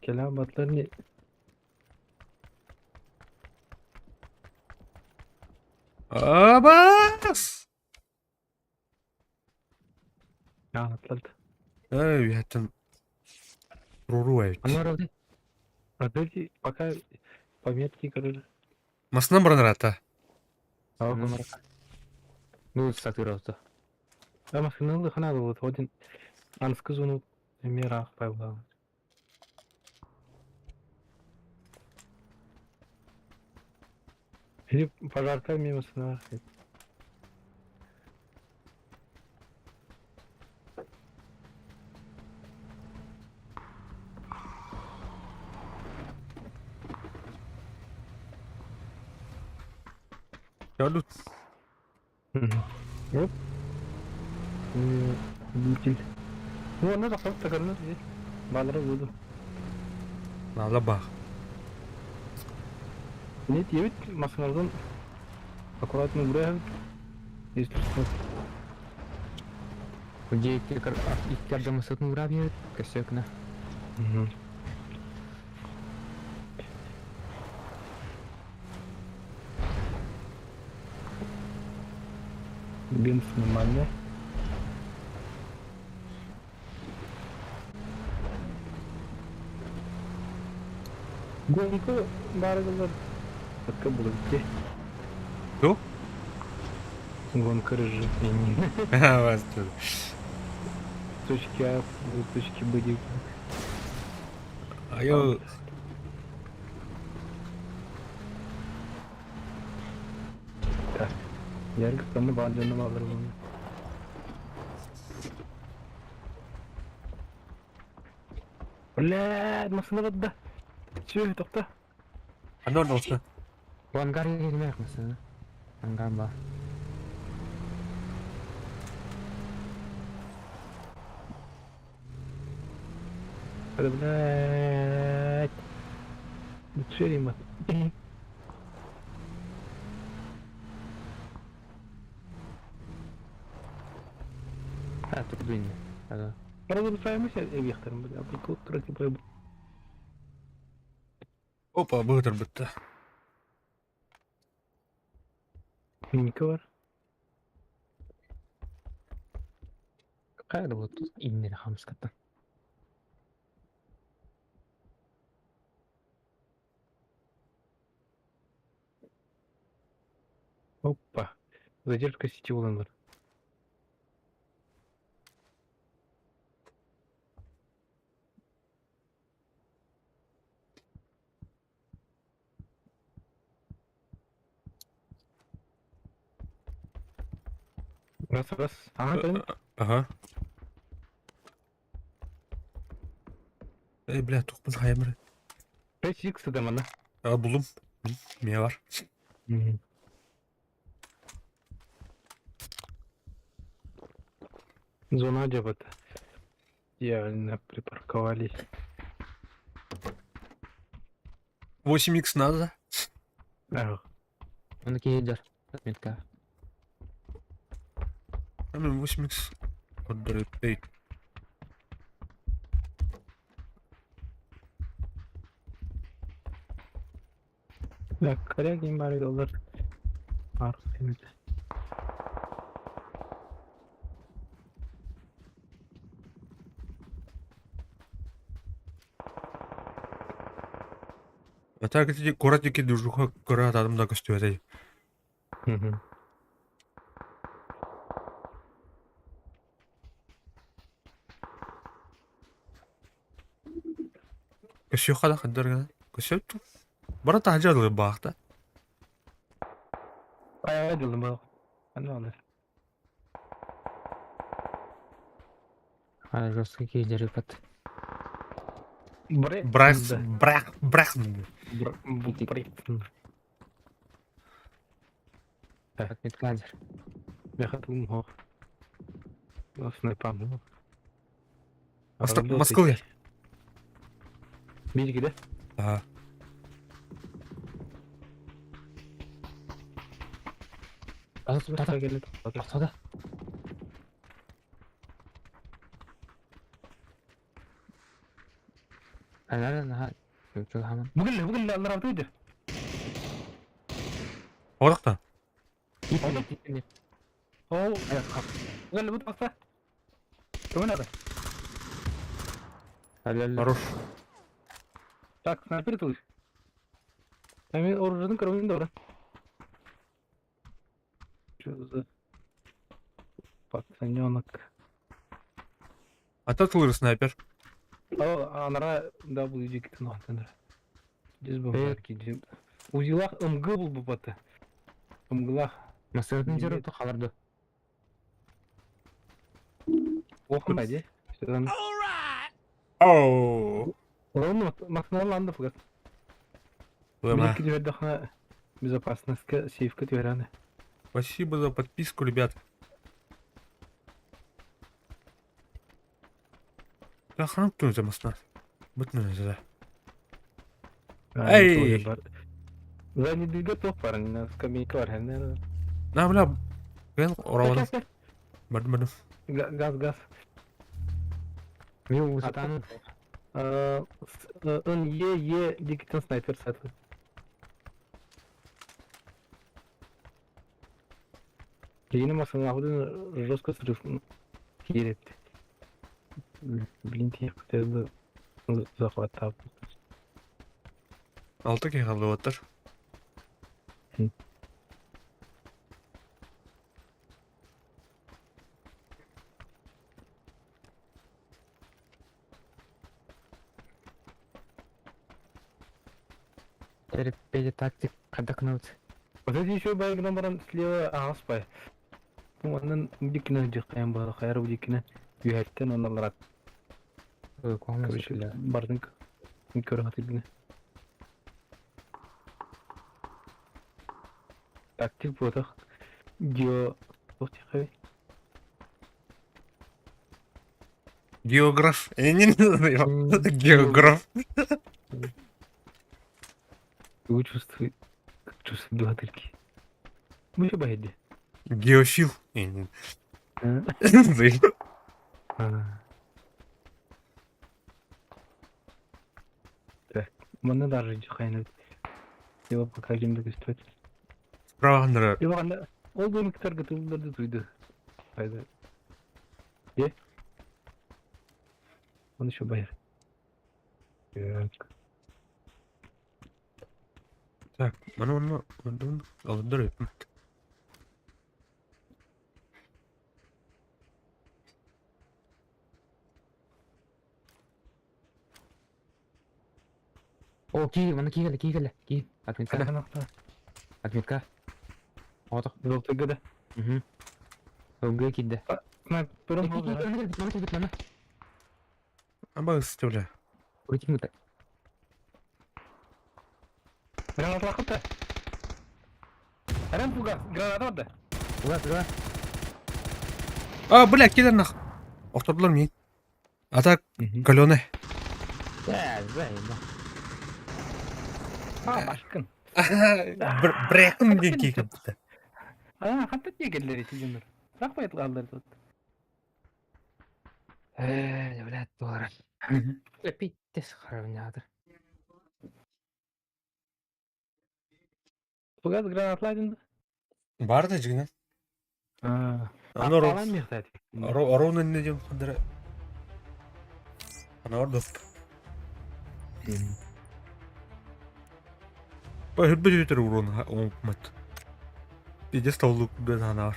Кэлэ батлар не Абас! Атлалт. Эй, яттан. Руру эбит. Анар oldu. Подожди, пока пометки, короче. Масынан баран рата. Ну, сатырапта. А машиналы хана вот один анскы зону мера пайла. Или пожарка мимо сна. Салют. Оп. Любитель. Ну, она тахсыбыт да көрүнэр дии. Баалара буолу. Наада баах. Не диэбит массыыналарын аккуратно уурайабыт. Если что. Дьиэ икки ардымысытын уураа биэбит, көссөөкүнэ. Бенз нормальный. Гонка баарыгылар Такка булабытте. Кто? Гонка режим. Вас тоже. Точки А, точки Б. А я... Так. Яргыстанны баар дьонно баалар буолла. Блядь, массыына барда. Сүө, тохто. Аны ордолсу. Бу ангар иһилмээх массыына. Ангар баар. Блядь. Бүтсүөр А, турбин. Ага. Разрушаемся эбиэхтэрин бля, прикол типа Опа, быһытар бытта. Минька бар. Какая вот тут иннер хамската. Опа. Задержка сети уланар. Раз, раз. Ага, понял. Ага. Эй, бля, тухпун хайамыр. 5х да мана. А, булум. Мия бар. Зона дебата. Идеально припарковались. 8х надо. Ах, Он кейдер. Отметка. А мен 8х. Отдары. Эй. Так, корягин бар доллар. Арх эмит. А так эти куратики движуха курат адам да көстүөтэй. Мгм. Көсүөхэ да хаддаргана. Көсөт. Бара таһдьа баахта. Ай, дылым бак. Аны аны. А, жесткий кейдер под. Бре. Брах, брах, брах. Бре. Отметка дер. Меха тум хох. Основной пам. Москва. Бирги да? Ага. Тата, тата. Ана, ана, хаман. Бүгүн бүгүн алар абдыйды. Орақта. О, бүгүн бут бакса. Ким надо? Хорош. Так, снайпер тут. Эми оружиядын көрөмүн да Что за пацаненок? Ата тылыр снайпер. О, анара да бул жигит нохтаныр. Жүз бомбар Узилах МГ бул бу баты. МГлах. Масырдын жері халарды. Оқын бәде. Оу. Оны максималланды фугас. Лыма. Безопасностька сейфка түһәрәне. Спасибо за подписку, ребят. Да ханнык түнүтэ масна. Бутнүнүтэ. Эй! Занидыга туох бар, скамейка бар, хэннэр. На, бля, мен ораваным. Бардым, бардым. Газ, газ. Мен высотаны. Ын Е, Е, дикитен снайпер саты. Киһини массыыналаахпытын жестко срыв киирэтти. Блин, тиийэхпит захваттаабыт. Алта киһи халлыбаттар. Терпели тактик кадакнут. Вот эти еще байгынан баран слева аҕыс бай. Онон диккинэ дьыххайан баара хайар бу диккинэ үһэттэн оннолорат. Короче, бардын көрө хатыргына. Тактик буотах гео туох диэххэй? Географ. Я не знаю. Географ. Тугу чувствует? Как чувствует двадцать Бу еще баһыйды. Геофил. Я не знаю. Так, манна даже хайнат. Его пока кем көстүбэт. Справа нара. Его анда ол домиктарга тылларды туйды. Хайда. Е? Он еще байыр. Так. Так, маны онно онно алындар өпмөт. О, киир, маны киир, киир, киир. Отметка. Отметка. Отох. Золотыга да. Угу. Ылгы киирдэ. Снайпером Аба ыстыбля. Вытянуто. Граната лахыта. Арам фугас, граната да. Ура, ура. А, бля, килер нах. Охтордулар мин. А так, каленый. Да, да, А, башкын. Брекн диэн киикэбитэ. А, хантан тиэгеллер ити дьоннор. Рахмет аллар тут. Э, блядь, дура. Пиздец, харавнятыр. Фугас гранатлайдын. Бар да дьиҥинэн. А, Аны Алан мехтат. Орон иннэ диэн хандара. Аны ордук. Ба хүрбэ жүтер урон оҥмат. Пиздец толлук бен ханаар.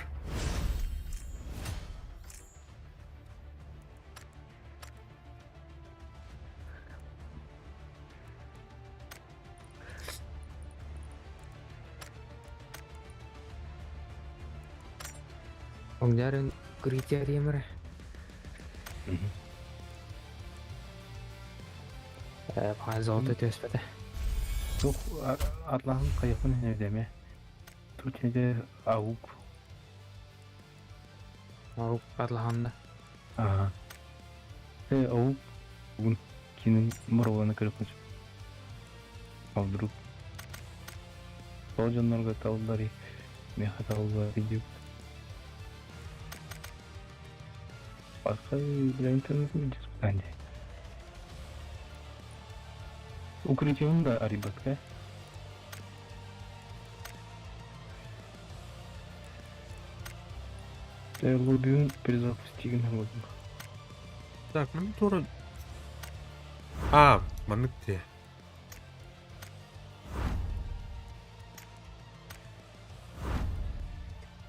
Оҥнярын критериемere. Э, баҕа золото түөспэтэ. Тух атлаһын кайыпын эдеме. Тут неде аук. Аук атлаһанна. Ага. Э, аук. Бүгүн кинин мороланы көрөкмүш. А вдруг? Сол дьоннорго таллари, меха таллари деп. Басқа интернет испытание. Укрытием да арибатка. Лоббиун перезапустигин болдум. Так, маны тура. А, маннык те.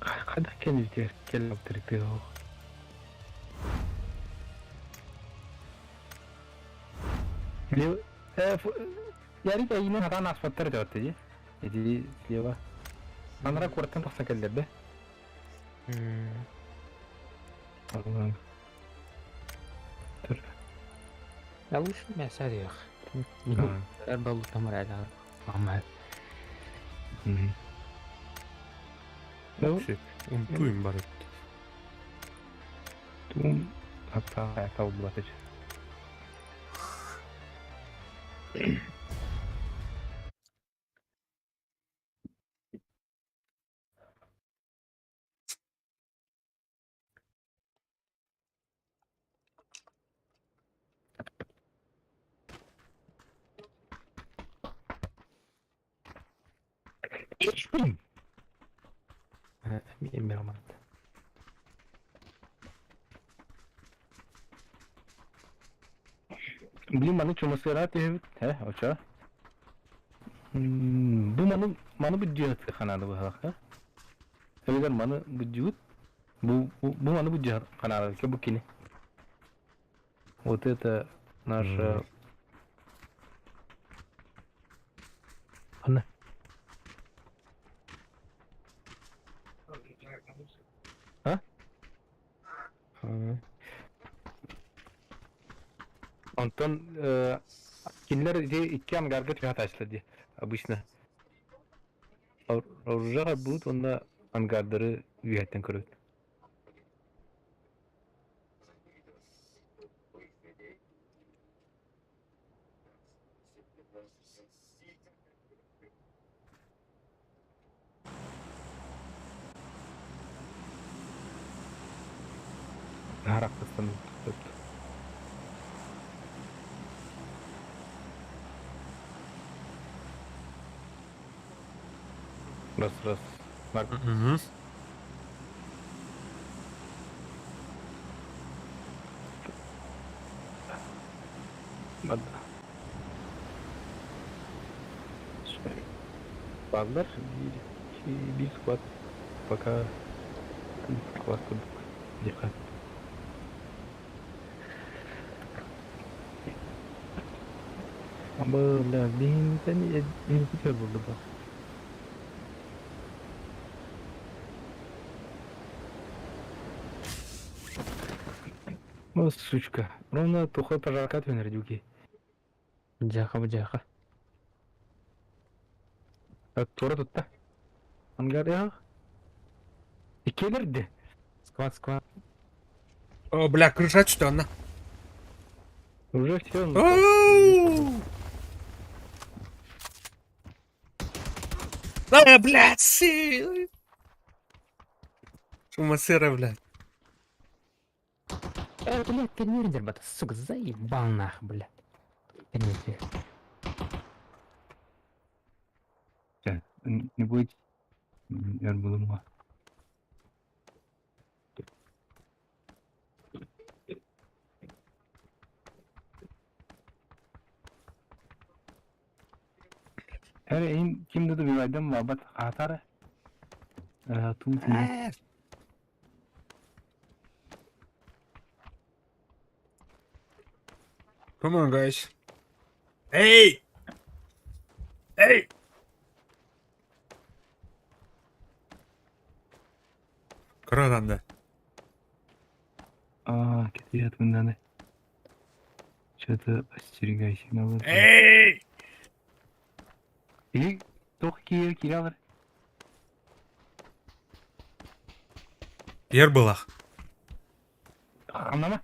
Хайдах кэлбитигэр кэлэн ох. Ярик айына хатан аспаттар деп атты Иди слева. Анара куораттан тахсан кэллэрдэ. Тур. Я лучше мясо диэх. Эр балу тамар әлі. Ама. Вообще, унтуем бар эбит. Туум хапсаҕай табыллыбат этэ. Блин, маны чумасыра түһэбит, э, очо. Бу маны маны бүддьүөт ханааны быһалаха. Эбэтэр маны бүддьүгүт Бу, бу, бу маны бүддьүөт ханааны бу кини. Вот это наша... Анна. А? Онтон кинилэр ити икки ангарга түһэ таачылар дии обычно. Оружаҕа буут уонна ангардары үөһэттэн көрөбүт. Харахтастан Раз, раз. Марк. Угу. Бада. Бааллар биир, икки, биир склад пока склад курдук диэххэ. Бля, биһинтэн биһинтэн булду ба. О, сучка. Ровно тухой пожарка түнер дюки. Дьаха бдьаха. Туора тутта. Ангар я. Иккилерди. Склад, склад. О, бля, крыша что она? Уже все. Оу! А, блядь, си! Шумасыра, блядь. Блядь, конвейер бата, сука, заебал нах, блядь. Конвейер. Не будет өр булумга. Her en kim dedi bir aydan muhabbet atar. Туу Come on, guys. Эй! Эй! Кырадан А, кетият мынданы. Что-то остерегайся надо. Эй! И тох киер киралар. Ер былах. Анама.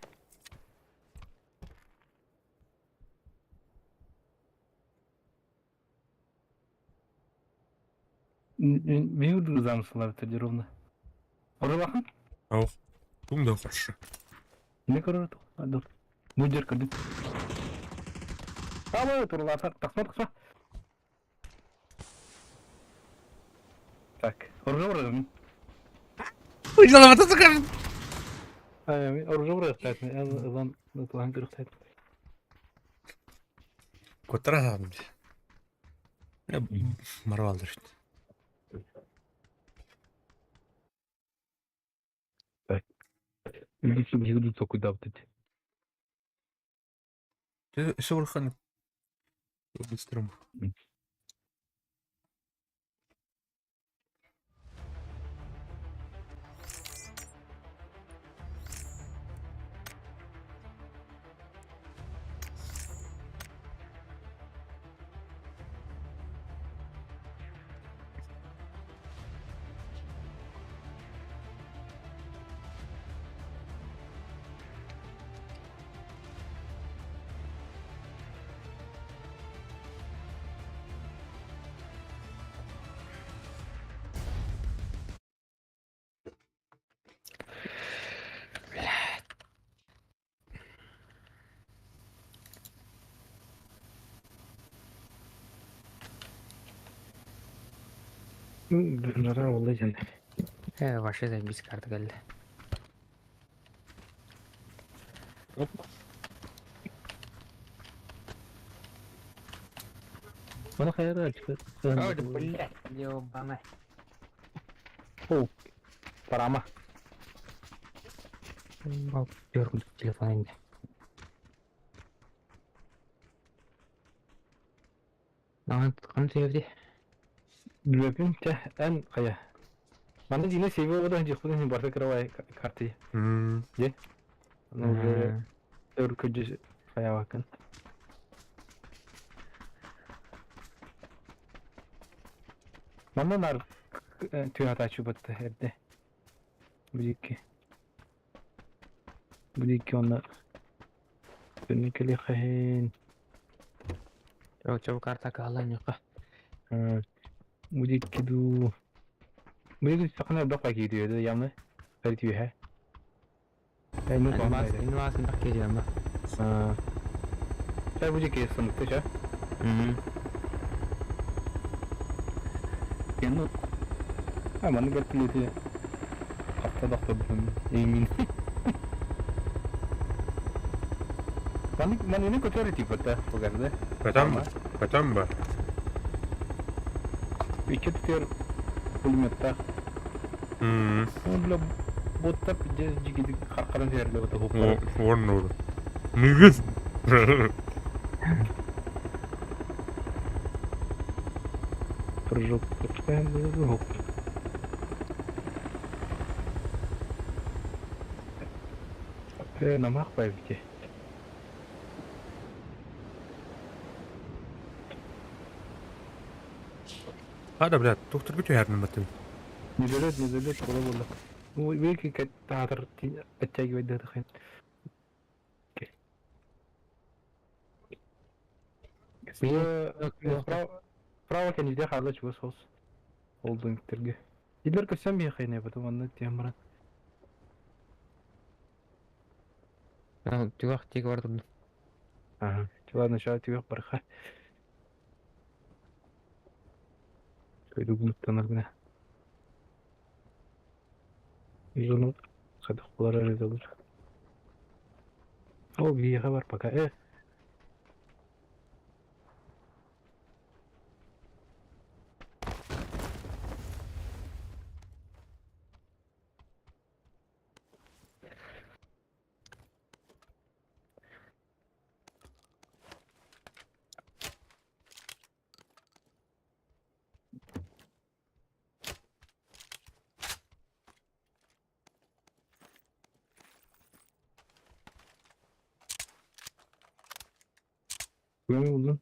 Мен замысылар түрде ровно. Оралахан? Ау. Кум да хорошо. Не көрөр тух. Бу жер көрдүм. Ала турлата тахма тахма. Так, оружие вроде. Оружие вроде стоит. Ылан ылан көрүк Котра Марвалдыр. Үлгүсү токуйдаабыт. Өссө улахан быстрым. Нара буолла дьэн. Вообще заебись карта кэллэ. Оп. Маны хайара Ой, да блядь, ёбана. О, парама. Дёргал телефон инде. Хан сөйөбди. Билбэппин чэ эн хайа. Манна дьиҥэ сейве оҕо дьиэхпин барыта кыравай карты. Дьэ. Ону уже өр көдьүс хайаабаккын. Манна нар түһатааччы батта эрдэ. Бу Бу диэки уонна төннөн кэлиэххэһин. Чо карта каалла ньуха. Бу диэки дуу. Бу диэки сахана элбэх киирдэ явно. Бэрт үөһэ. Инвас бак киирдэ. Чэ бу диэки сымыкты чэ. Ну, а маннык бэрт хаста да охторбутум эймин. Маннык манныны көтөр типа бугарда. Көтөн ба? Көтөн ба? Икки түтер пулеметтаах. Ну, бля, будто пиздец дьигидик харкадан сэрдэ бата хуппар. Уон Мыгыз. Прыжок. Намах байбите. Хада, блядь, доктор бүтү батын. Не залет, не залет, куда было. Ну, видите, как театр оттягивать до этого. Справа кэннигде хаалла чугас хос. Олдун терге. Дилер көссөм биэхайна потом онно тиэн баран. Түгах тиги бар турду. Ага. Ладно, сейчас түгах барха. Көйдү гунуттанар гына. Жону хадах булар эрэ. Ол биэхэ бар пока. Көмө булдун.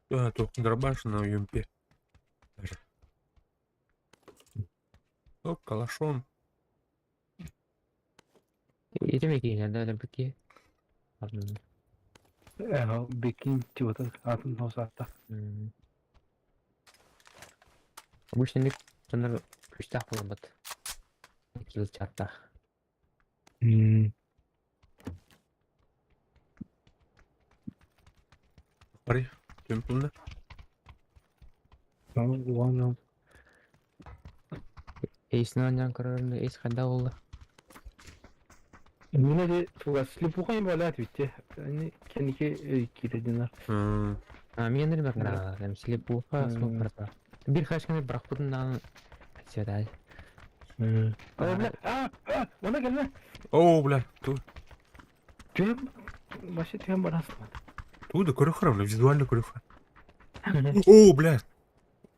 Да, только дробаш на юмпе. Оп, калашом. Итеме киинер да бики. Бекин тибата атын хосаатта. Обычно ник сонор күстах болбат. Кил чаттах. Пари, төмпүлнө. Ладно. Эйсин анжан көрөрүндө эйс кайда болду? Мина де туга слепуха им балат витте. Они кеники кире динар. А мен бер гра, эм слепуха смок барта. Бир хашканы бирак бутун сюда. А, бля, а, а, она келме. О, бля, ту. Түм, вообще түм барасың. Туда көрөхөр, бля, визуально көрөхөр. О, бля.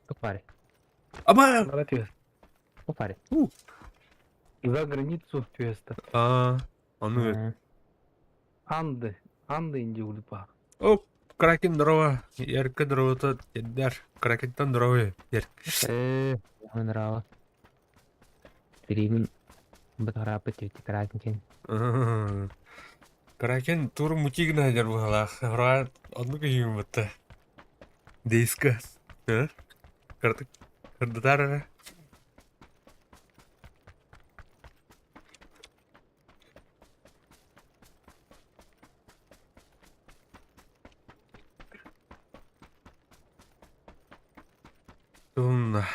Тупари. Аба! Бара түс. Тупари. За границу түеста. А, аны. Анды, Анды инди улипа. О, Кракен здорово. Ярко здорово то Эддар. Кракентан здорово. Яр. Нрава. Перимен батарапы тюти кракен. Кракен тур мутигна дер бугалах. Ра одну күйүм бутта. Дейска. Э? Карты. Кардатара. Онна.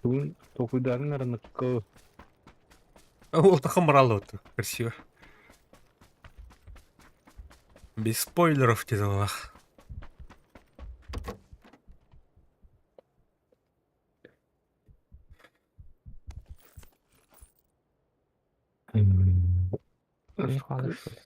Бүгүн толкуйдаатыҥ араныкка Ол тахан бараллыбыт. Красиво. Без спойлеров дедалах. Не хаалар что ли?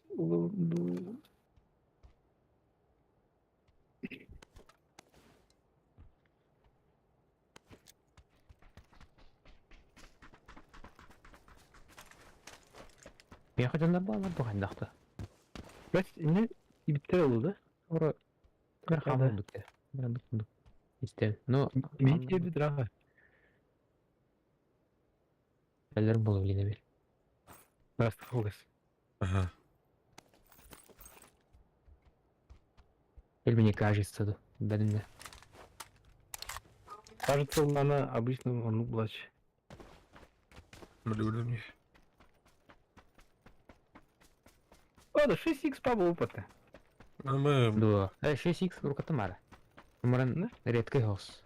Миэхэ дьоннор бааллар бу хайдахта. Бэс инне ибиттер oldu. Ора бер хаалар дукте. Бер дук. Истен. Но Биит кирди драха. Эллер болу билине бир. Бастық Ага. Или мне кажется, да. Бәдімде. Кажется, она обычно он плач. Блюдо мне. О, да 6х по опыта. А мы... Дуо. 6х руката мара. Маран редкий хос.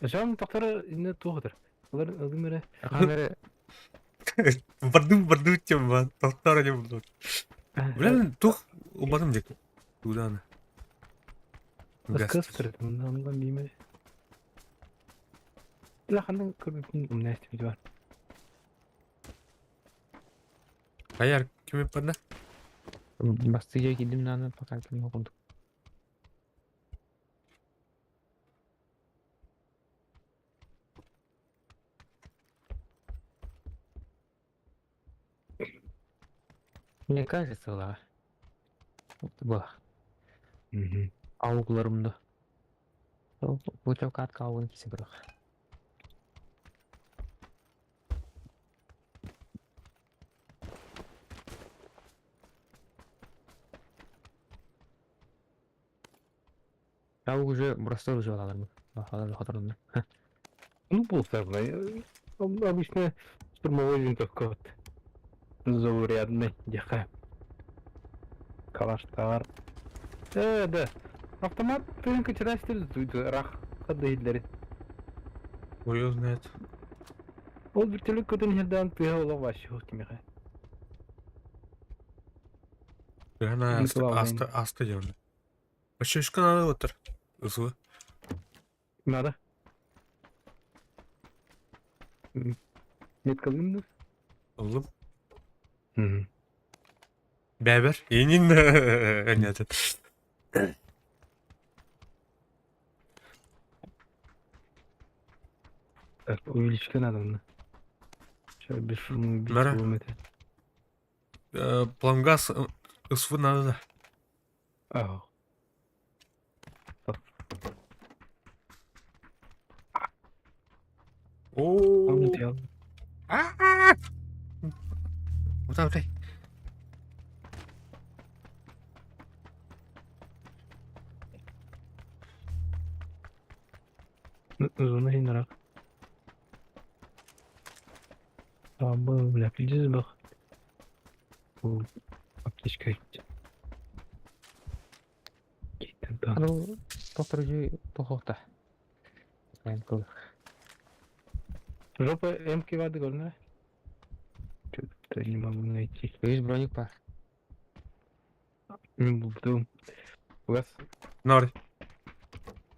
Жан тақтары инне туғыдыр. Олар ылымыры. Камера Барду барду тем, тоқтар не буду. Блин, тух убадым дек. Туда она. Ыскыстыр, мындан бейме. Лахандан көрбеппин умнасти бар. Аяр ким падна? Бастыга кидим наны пока ким окуду. Мне кажется, ла. Вот была. Аугларымды. Бу катка аугын кисе бирок. Ауг уже просто уже алармын. Бахалар хатырымда. Ну, полсарна. Обычно штурмовой винтовка вот. Заурядный, деха. Калаштар. Да. Автомат тынка терастер рах. Хады Ой, знает. Ол вертолет көтөн хердан тыга ола вообще тимеге. Она Не аста главное. аста аста делали. Вообще надо вот. Зло. Надо. Меткалымды. Oğlum. Бәбер. Енин. Нет. Так, увеличка надо мне. Сейчас без шума убить Мара. его это. Пламгаз СВ надо. да. Ага. О. А-а-а! Вот там, дай. Зона хинрак. Абы, бля, пиздец бах. Аптечка. Ну, доктор же тохота. Жопа МК вады горная. Что-то не могу найти. Есть броник пар. Не буду. Газ. Нор.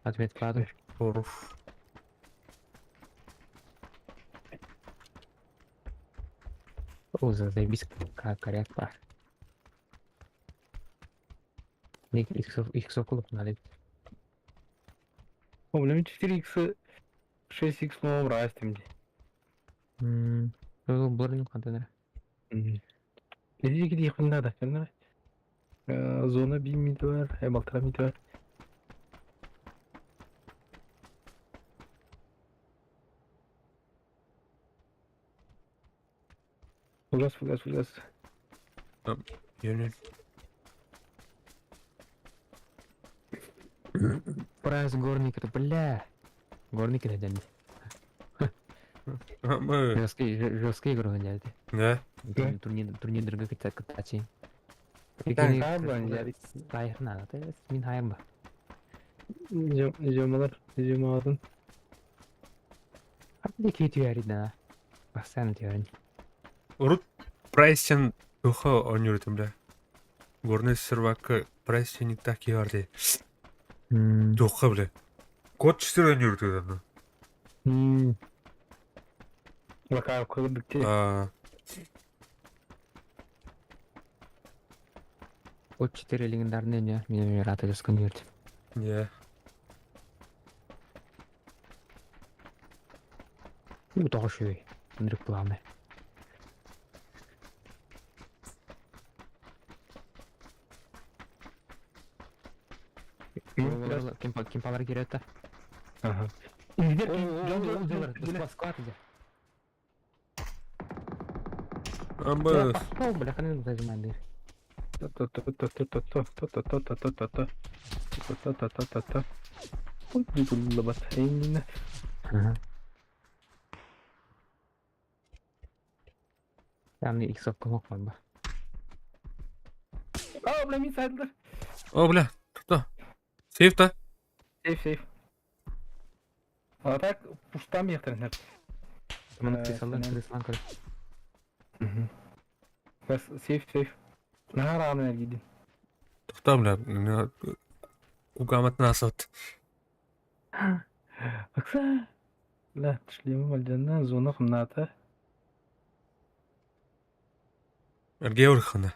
Отмет кладу. Оруф. О, заебись, коряк пар. Иксов клуб надо. О, бля, 4х 6х новым растем. Ну, броник контейнер. Иди где их надо, Зона 1 метр, балтара метр. Фугас, фугас, фугас. Енин. Прайс горник, это бля. Горник это дядя. Мы. Жесткий, жесткий игры гоняли. Да. Турнир, турнирдерге кыттачы. Хайбан, Тайыр надо, мин хайба. Жомалар, жомаларын. А где да. Постоянно тюрин. Урут прайсен туха ойнур бля. Горный сервакка прайсен не так ярды. Туха, бля. Код 4 ойнур тогда. Бакар кылып бікте. А, Код 4 легендарный, не, меня рада жестко не. Не. Ну, тоже Андрюк главный. Кемпалар керетті. Ага. Склад иде. Амбы. О, бля, ханын зажимайды. Та-та-та-та-та-та-та-та-та-та-та-та-та-та-та-та. Ага. Там иксовка мог ба. А, бля, мин сайдылар. О, бля. Кто? Сейф-то? Сейф, сейф. А так, пуштам ехтер. Мына крысалар, крыслан көр. Бас сейф, сейф. Нахар аны гидин. Тоқта, бля. Кугамат насот. Акса. Ла, тшлема вальджана, зона хмната. Эргеурхана.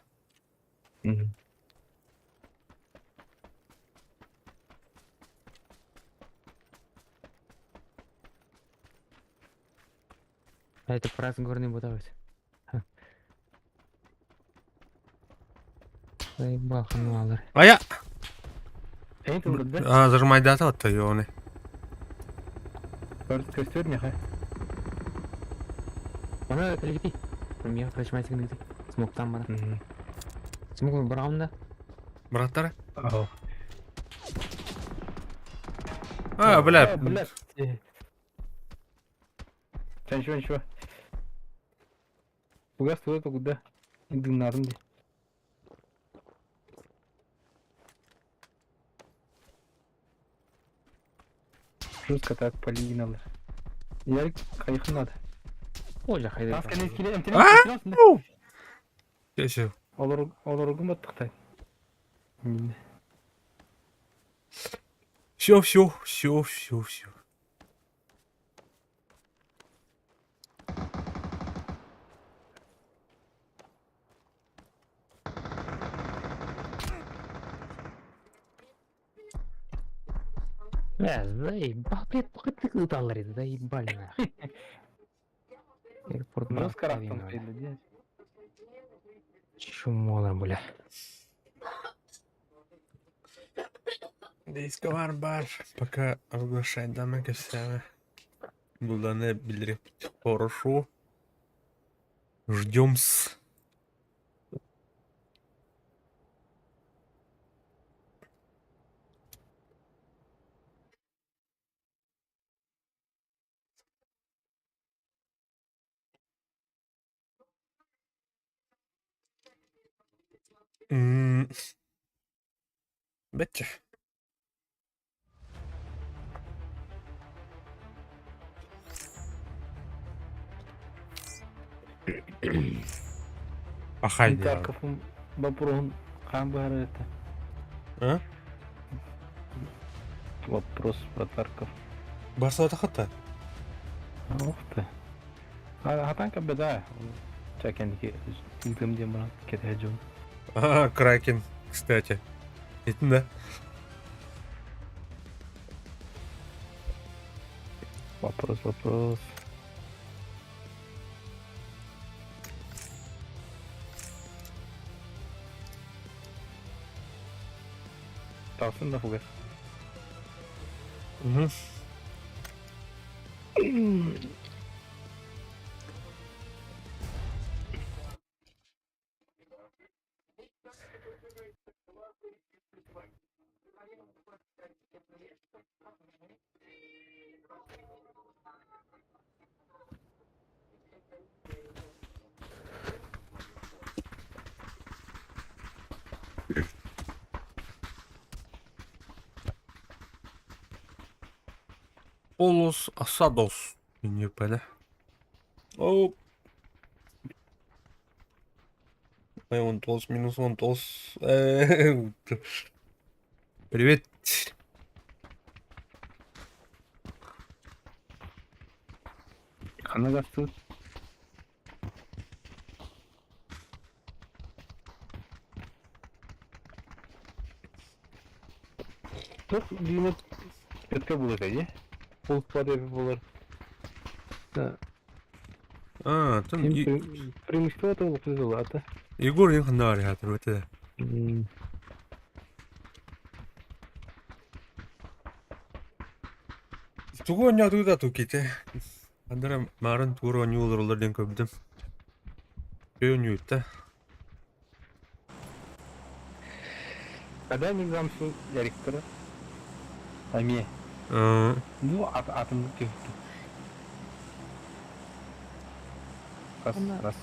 А это праздник горный бутовать. Заебал ханалар. Ая! Эйт урды. А, зажимай дата от ёны. Көстөр меха. Бана легти. Мен прожимать гнды. Смог там бана. Смог браунда. Браттар? Ау. А, бля. Бля. Ничего, ничего. Угас туда куда? Дынарын ди. Жестко так полигналы. Ярик, кайхын надо. О, жа хайда. Тас кенес келе, А? Все, Олар олар баттыктай. все, все, все, все, все. Бля, заебал, блядь, ты доллары, заебали нахуй. Аэропорт Жестко рахтан стоит, Чумолар, бля. Дейсковар бар. Пока оглашать дамы все. Булданы билдирип хорошо. Ждем-с. Бетче. Ахай. Тарковым вопросом кам баар это. А? Вопрос про Тарков. Барса хата. Ух ты. А хатанка беда. Чакенки илгим дем брат кете жон. А, Кракен, кстати. Это да. Вопрос, вопрос. Талсын да фугас. Угу. Полос Асадос. Не понял. О. Ай, он толс, минус он толс. Привет. Ханна гастыбыт? Туох диимэт Петка буолар этэ дии. Пол склад эбит буолар. Да. А, там Им преимущество это было, а Егор их на это. Тугу оонньоотугут да туките. Андара марын тугу оонньуу олороллор диэн көрбүтүм. Өй оонньуута. Когда миграмсу директора? Эмиэ. Ну, атын түһүктү. Раз, раз.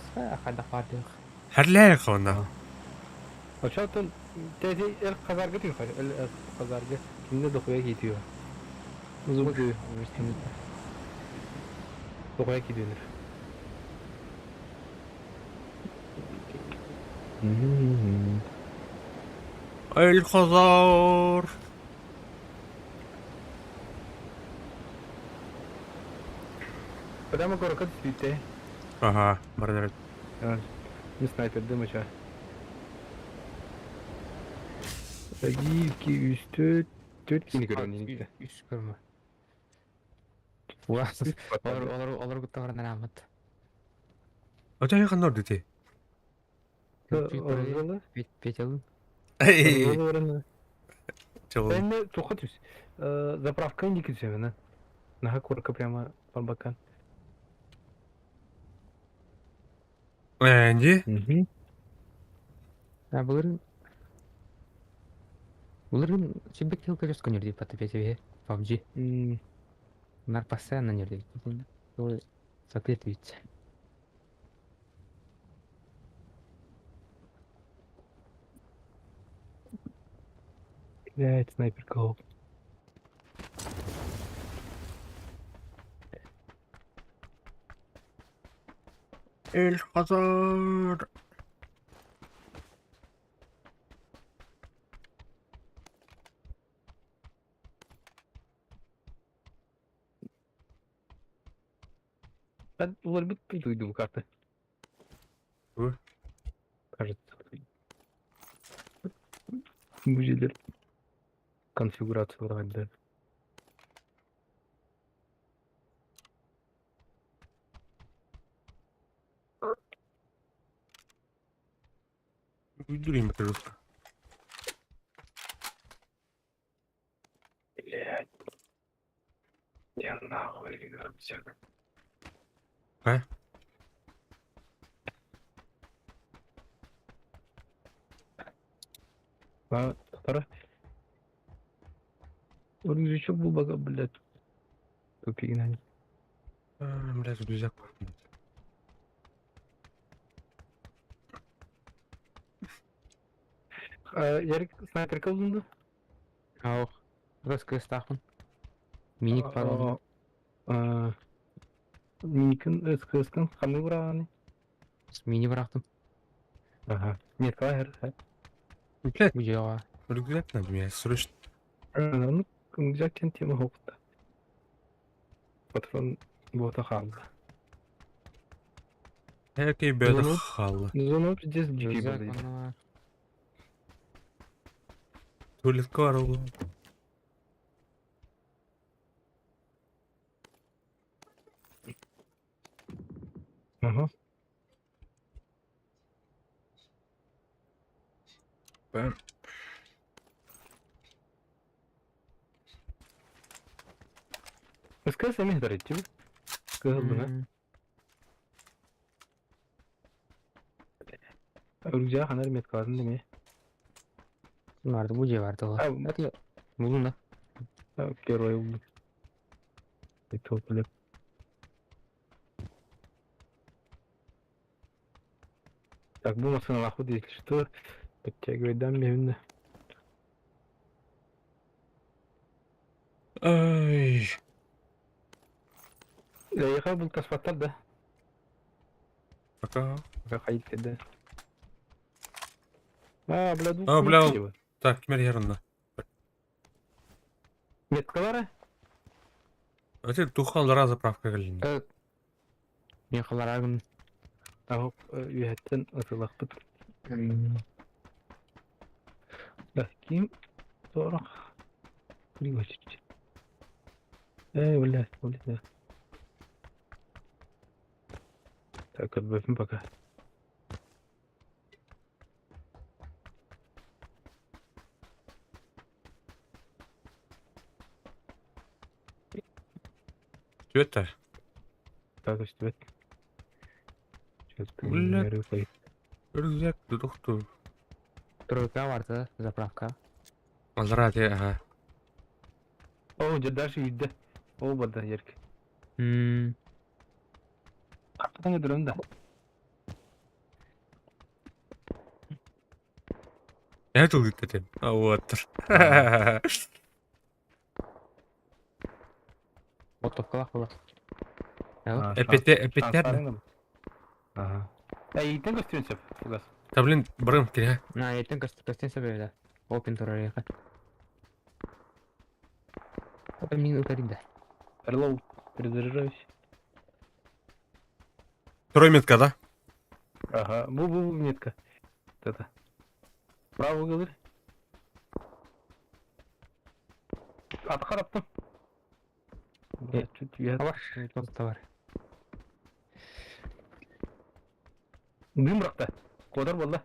Хайдах баардыах. Харлээх онно. Очоттон тети эл казарга түһэр, эл казарга кинде дохуя киитиө. Зубы дохуя киитиөнөр. Эл Хазар. Прямо горка түспүттэ. Ага, бардар. Не снайпердым ача. 1, 2, 3, 4, 4 кини көрөн инникте. Үс көрмө. Олар олар олар куттарынан аамат. Ата ханна ордути. Орзолы. Петелин. Чего? Энне туха түс. Заправка инники түсемена. Наха корка прямо барбакан. Энди? А былырын Былырын Чебек хилка жестко нерди по тебе PUBG. Нар постоянно нерди. Соответствует. Блять, снайперка оп. Эль Хазар. Ben olabilir duydum bu kartı. Bu? Кажется. Бу жердер конфигурациялар Уйдурим это жестко. Блять. Я нахуй рюкзак. А? А, второй. Рюкзачок был бага, блядь. Тупик, А, блядь, рюкзак. Ярик снайперка булунду? Ох. Рос кыстахын. Миник парон. Миникин СКС-кын ханны бураганы? Мини бырактым. Ага. Нет, калай хэр. Блядь, Бу жега. рюкзак надо менять срочно. Ну, рюкзак тен тема хокта. Патрон бота халды. Экей беда Ну, хала. Зону пиздец дикий Рюкзак был. онна. Туалет Карл. Ага. Бэм. СКС эми дарит тебе? Кызылды, да? Рюкзак анар меткаларын деме. Барды бу же барды. А, Это булун да. Герой был. Это блядь. Так, бу машина нахуй, если что. Подтягивай мин. Ай. Эйиэхэ бултаспаттар да? Пока. Пока хайыт да. А, бля, А, бля, так, кимер ярынна. Меткалары? Эти тухаллара заправка кэллин. Мин халарагын. Аһок үөһэттэн ытылахпыт. Да, ким? Сорок. Приводить. Эй, блядь, блядь. Так, отбавим пока. Это? Так, үстүбэт. Бля. Рюкзак тохту. Тройка барда заправка. Аллара те, ага. О, дьэ дальше үйдэ. Ол барда ерк. Картадан өдөрөн да. Это тыл А вот. Оттовкалах была. Эпете, эпетер. Ага. Эйитен көстүөн сөп, фугас. Да блин, барым кире. На, эйтен көстүөн сөп да. Опен турар яха. Опен мин укарим да. Орлов, перезаряжаюсь. Второй метка, да? Ага, бу-бу метка. Вот это. Право говори. Атқараптым. Бля, чуть я... Бар, товар. Дым бырақта. Қодар болды.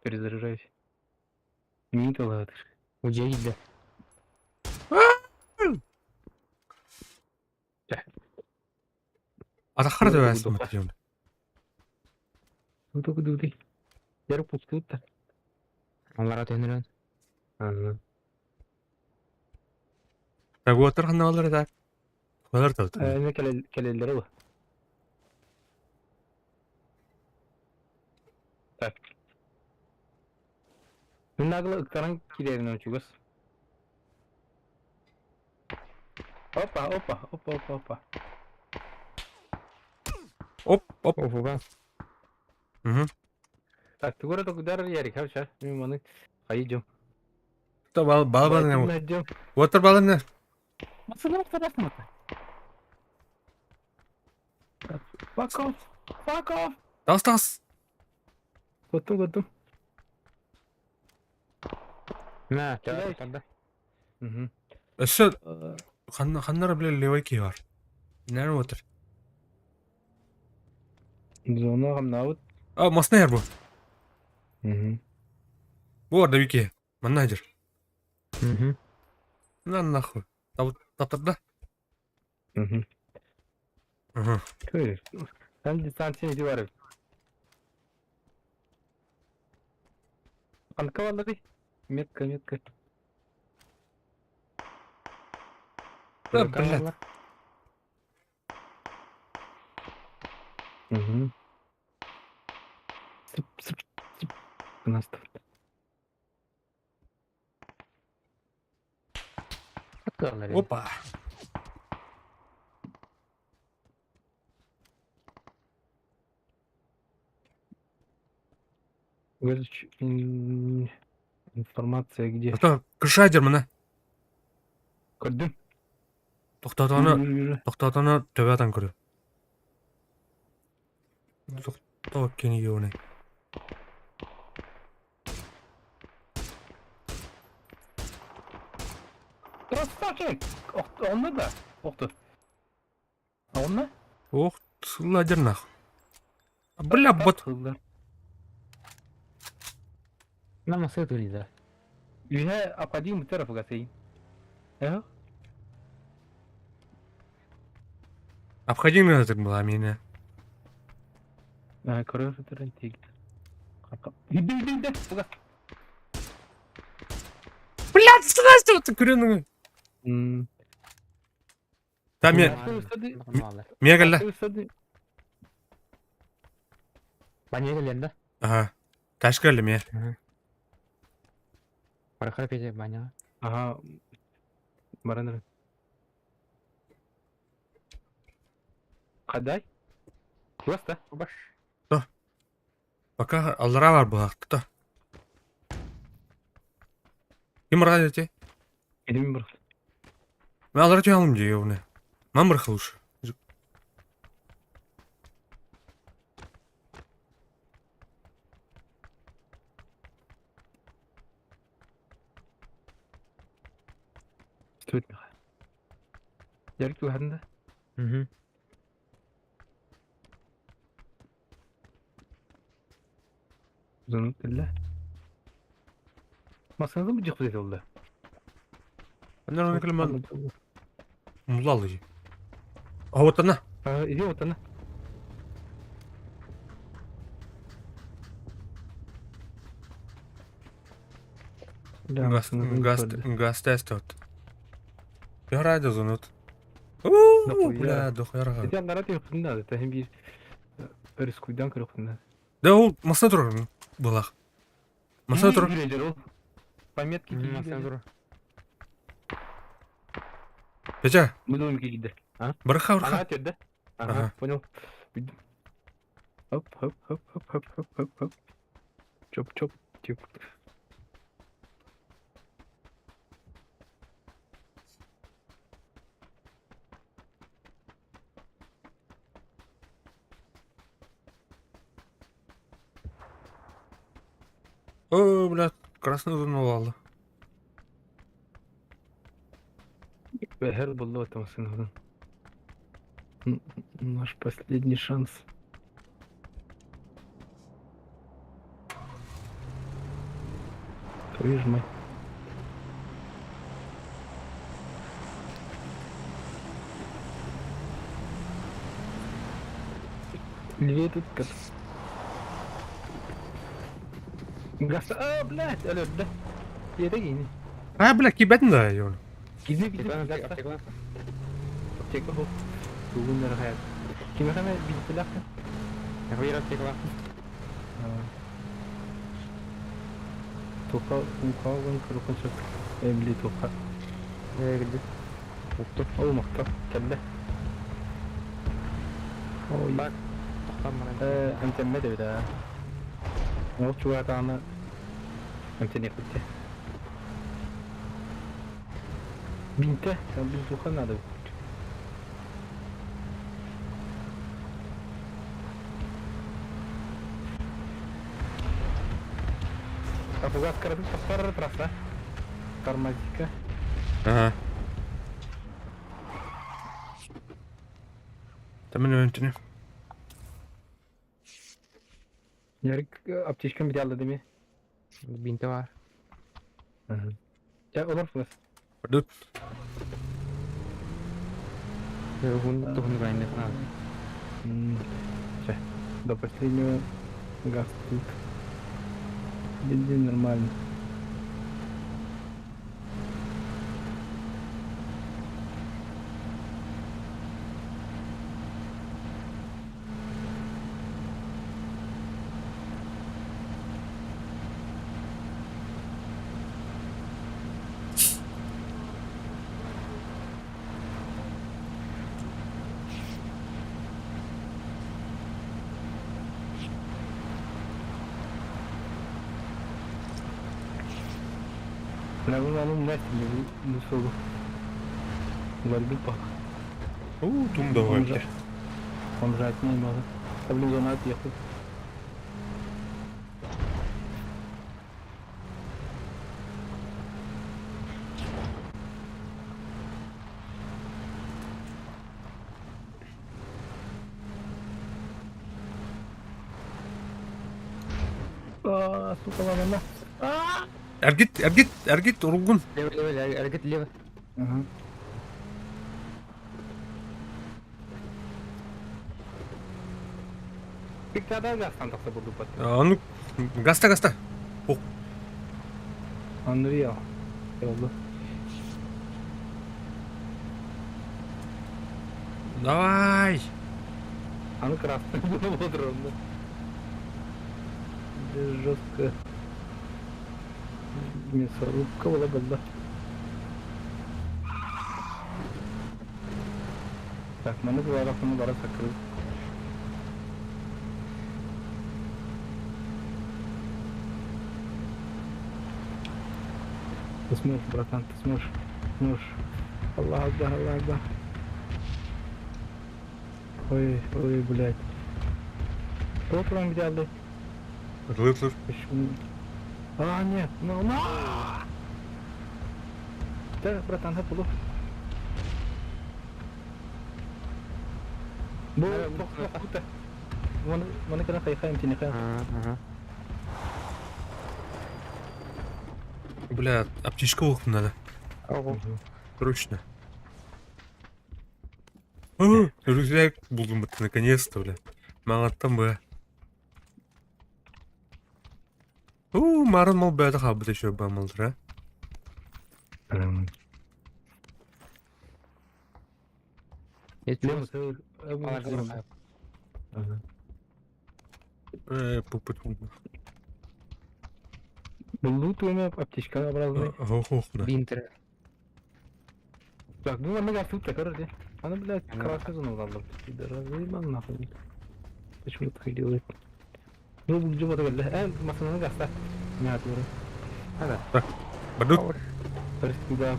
Перезаряжаюсь. Не толадыр. Удья гидде. Атахар да бәс матрион. Ну только дуды. Яры пустута. Аллара төнөрөн. Ага. Так вот ханна алар да. Алар да. Не келелер ол. Так. Мин ыктаран кирерин очугас. Опа, опа, опа, опа, опа. Оп, оп. Офуга. Угу. Так, ты город удар ярик, хавча. Мин маны хайдем. То бал бал бал не. Найдем. Вотер бал не. Масына тарасмы? Fuck off. Fuck off. Тас тас. Готтум, готтум. На, Кидай. тогда. Угу. Өссө ханна ханнара биле левой ки бар. Нәр вотер. Зона гамнаут. А, масна яр бу. Угу. Бу бар да бики. Манна жер. Угу. На нахуй. Таптырда. Угу. Угу. Көй. Там дистанция не бар. Анка валлы. Метка, метка. Да, блядь. Угу. Сып, сып, сып. У нас тут. Опа. Говоришь, Информация где? А то кышадер мына. Көрдүм. Тоқтатаны, Вижу, вижу. тоқтатаны төбәтан көрө. Тоқтау кені еуіне. Красавчик! Онна да. Охту. Онна? Ох, сылладер нах. Бля, бот. Хылдар. На масы тури да. Үйе ападим тарaf гасей. Э? Обходим это была меня. А, көрөр туран тиг. Иди, иди, иди. Фугас. Блядь, здрасте, вот көренің. М. Там я... Мия кэллэ. Баня кэллэн да? Ага. Ташка кэллэ мия. Барахара Петя баняҕа. Ага. Баран эрэ. Хадай? Куоста? Баш. Пока аллараа бар быһахта. Ким бырахат эти? Эдим бырахт. Мен аллара түһэ алым дии оны. Ман бырах лучше. Стоит Михаил. Ярик туһадын да? Угу. Uzunluk кэллэ. Массыынатын быдьык бит олла. Аннар оны кэлэмэн мулла алый. А вот она. А, иди вот она. Газ, газ, газ тест вот. Я радио зонут. Уу, бля, дохуя Ити аннара түһүөхпүтүн наада, тэһин биир өрүскүйдээн көрүөхпүтүн наада. Да ол масына турар былах. Масына турар. Ол пометки Масына турар. Петя. Мы думаем киирдэ. А? Барха, барха. Ага, тиэрдэ. Ага, понял. Хоп, хоп, хоп, хоп, хоп, хоп, хоп, хоп. Чоп, чоп, тип. О, блядь, красный зону Бэһэр буллу атамасын Наш последний шанс. Твою ж мать. Левее тут как... Газ... А, блядь, алло, да. Я такие. А, бля, кибетин да, ён. Киди, киди, аптека. Аптека бу. Тугун рахат. Ким хана билтелахта? Хавир аптека. Туха, ухагын кырыкын сөп. Эмли туха. Э, Укту. Ол макта. Кэллэ. Ой. Бак. Тохтан баран. Э, эмтэммэт эбит аа. Ол чугаатаҕына эмтэниэхпит Бинтэ, бинтуха надо. А фугас карабин тохтор трасса. Тормозика. Ага. Там не Ярик аптечкам бит değil mi? Бинте бар. Ya olur фугас. Пойдут. Туһун туһун гайны надо. Все. До последнего газ тут. Бензин нормально. Наверное, не не солу. Борьбы пах. У, тум давай, бля. Он жать не может. А блин, зона отъехал. А, сука, ладно, на. Эргит, эргит, эргит, ургун. Лево, лево, эргит, лево. Ага. Пиктада гастан тахса буду пат. А ну, гаста, гаста. О. Unreal. Oldu. Давай! Аны красный буолар онно. Жестко. Мясорубка была была. Так, маны буоларахпына бара саккырыы. Ты сможешь, братан, ты сможешь. Сможешь. Аллах Акбар, Аллах Акбар. Ой, ой, блядь. Кто туран взяли? Ытылы-ытылыр. Почему? А, нет, ну, ну! Да, братан, хапулу. Бу, Маны кына хайхайым тини хай. Ага. Бля, аптечка ох надо. Ого. Срочно. О, рюкзак булдум наконец-то, бля. Маңаттан бля. У, марын мал бәді қабыт еще бамылдыр, а? Пупыт. Буллу туйма аптечка образный. Ох, ох, да. Бинтер. Так, ну она тут так, короче. Она, блядь, краска зону Пидорасы, нахуй. Почему так делает? Ну, жуба түгел. Масананы гаста. Не атыры. Ага. Бардут. Да.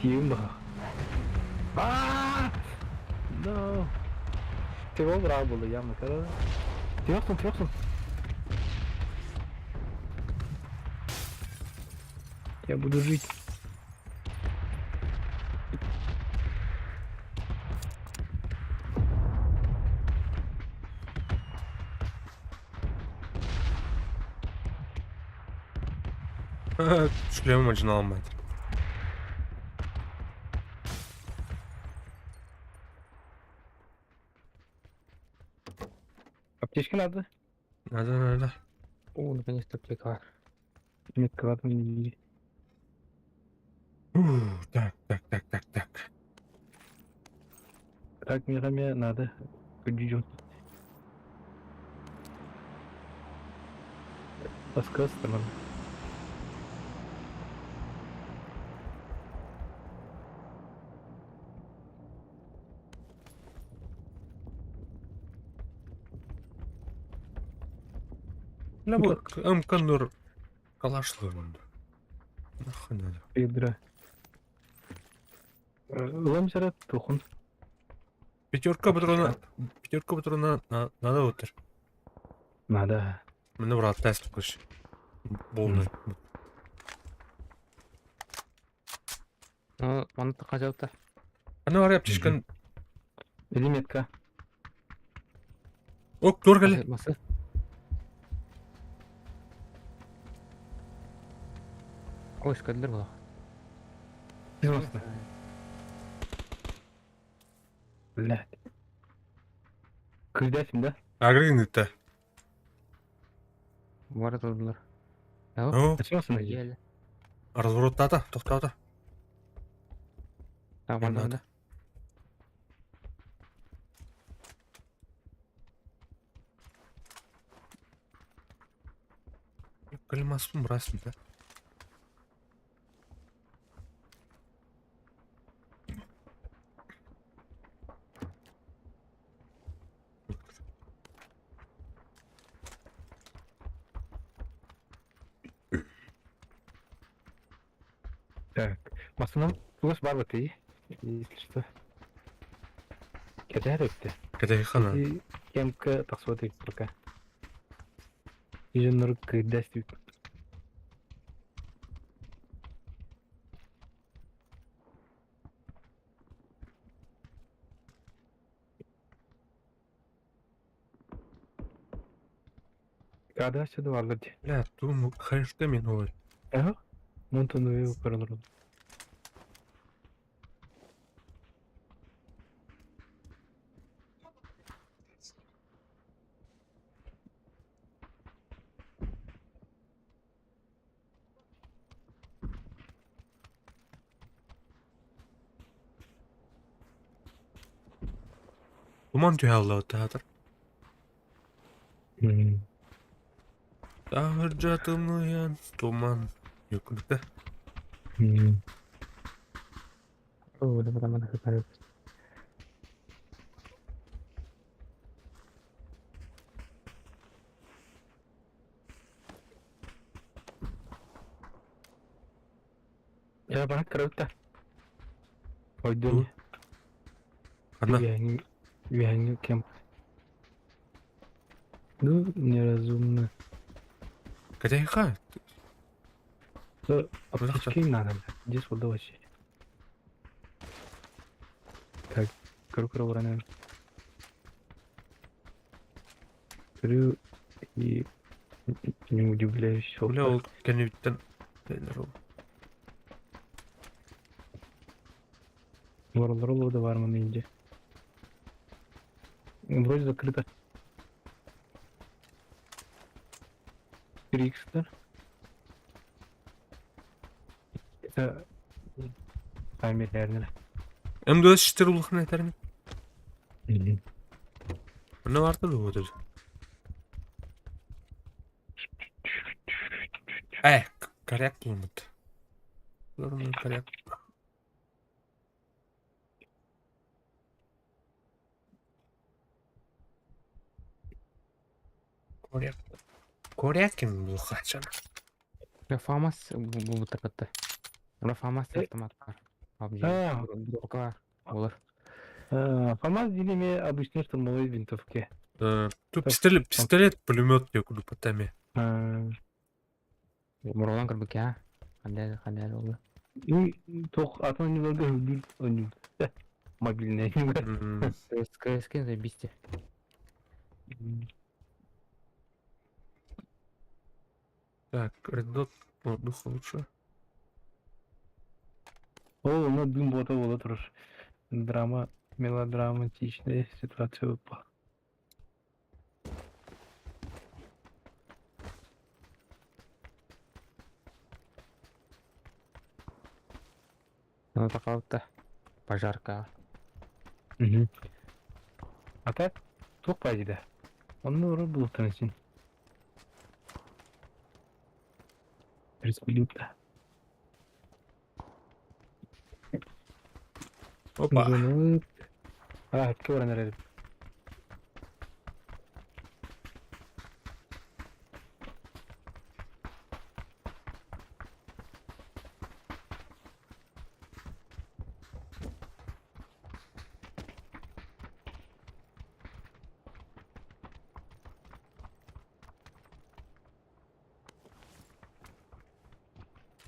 Тиим ба. А! No. Ты его брал было явно, когда. Трехсун, трехсун. Я буду жить. Шлем ажын алмайды. Аптечка надо? Надо, надо. О, наконец-то аптека. Метка ладно, не Так, так, так, так, так. Так, мне надо. Чуть-чуть. Баскастер. Бля, бу МК-нур калашлы онда. Нахуй надо. Пидра. Ломзера тухун. Пятерка патрона. Пятерка патрона надо отыр. Надо. Мне брат тест короче. Полный. Ну, маны таққа. Аны бар аптечкан. Или метка. Ок, торгали. Масы. Ой, скадлер была. Просто. Блядь. Кырдясим, да? Агрегнытта. Бар тұрдылар. О, Ачыласың? Ел. развороттата, тоқтата. Так, Надо. надо. Калимаспын брасын, да? Так. В основном плюс барба ты, если что. Кәтәр өтті. Кәтәй хана. И кемка тақсуаты пока. Иженнер кырдяс дип. Када сюда варлы. Бля, тум харешка мен ой. Ага. Мунтун көрөнөр. Туман түһэ аллаабыт Таһырдьа тымныйан туман юкунта. Я бара кырыта. Ойдун. Ханна? Үөһэҥҥи үөһэҥҥи кэм. Ну, неразумно. Кэтэһиэххэ. Да, аптечки надо, блядь. Здесь вот вообще. Так, кыры-кыры уранан. Крю и не удивляюсь. Бля, ол кэннибиттэн Лорл да бар маны инде. Вроде закрыто. 3х, Это камеры. МДС четыре улахан этэрин. Онно барта дуо өтөр. Э, коряк булмут. Коряк. Коряк. Корякин булхачан. Фамас бу тарпатта. Фамас автоматтар. А. Олар. ФАМАС диэн обычные штурмовые винтовки. Тут пистолет, пистолет, пулемет я куду потами. Муролан кырбыка. Хандар хандар oldu. Ну, тох, а то немного мобильная. КСК забисте. Так, Red Dot, духа лучше. О, ну дым вот вот уж. Драма, мелодраматичная ситуация выпала. Ну такалта. Пожарка. Угу. А так, туох да. Он ну был трансин. Республика. Опа. А, открой,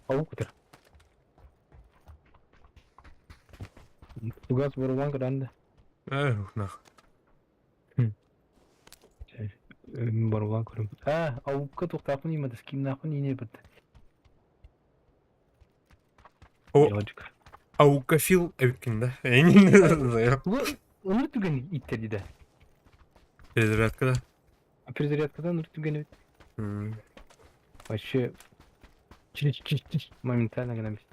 Паук Тугас бурулан кыранды. Э, нах. Барулан көрүм. А, аукка тухтаахпын имэт скимнаахпын ине бит. О, аукофил эбиккин да? Я не знаю. Онор түгэн иттер диде. Перезарядка да? Перезарядкадан онор түгэн эбит. Вообще моментально гына бит.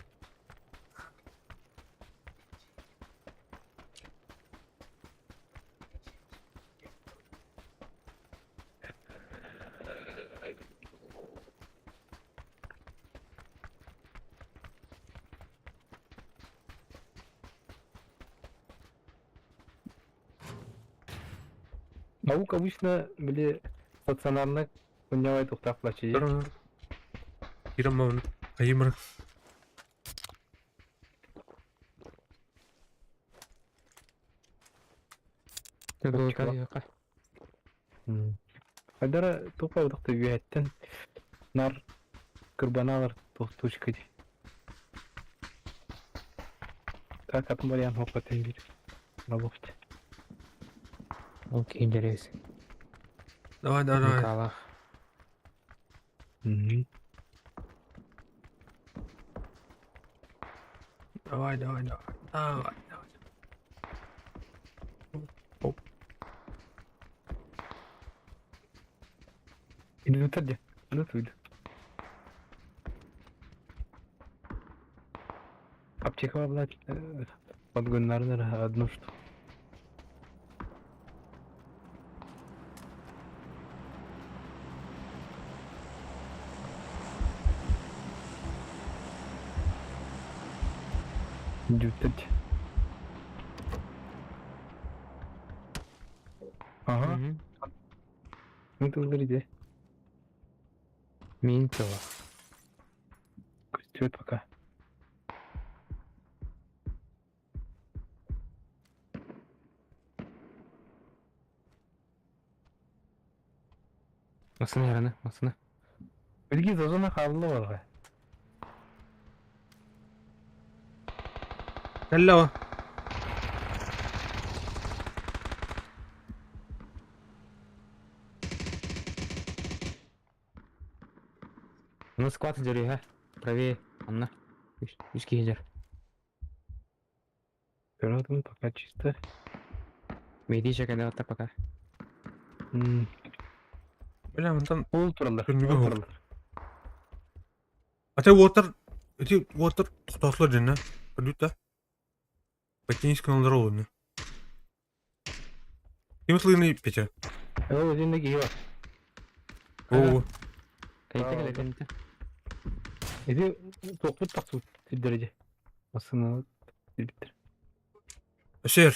Наука обычно били стационарно куннявай тухтах плачи. Кираман Кайымыр. Айдара тупа удахты үйәттен нар кырбаналар точка ди. Так, атын вариант хоппатын бир. Работать. Окей, интерес. Давай, давай, давай. Калах. Давай, давай, давай. Давай, давай. Оп. Иду где? Ну тут. Аптека блядь, подгоннарнер одну штуку. Дьүттэр. Ага. Ну тыллар иди. Мин тыла. Көстүбэт пока. Массына яраны, массына. Билги зазона хаалла барга. Кэллэ о. Ну склад дери, Правее, Анна. Үс киһи Көрөтүм пока чисто. Медича кэлэ пока. Бля, мантан Ол тураллар. Күннүгү Ол оһох. тураллар. Ата уотар ити уотар тохтоотулар дьэннэ. Көрдүт да? Бэттиҥис гыналлара олунна. Ким тылыгын Петя? Ол өзүндө киһи бар. Оо, Кайта Аа, кэлэ кэнтэ. Ити туохпут тахсыбыт сирдэрэ дьэ. Массыына сирбиттэр. Өсөр.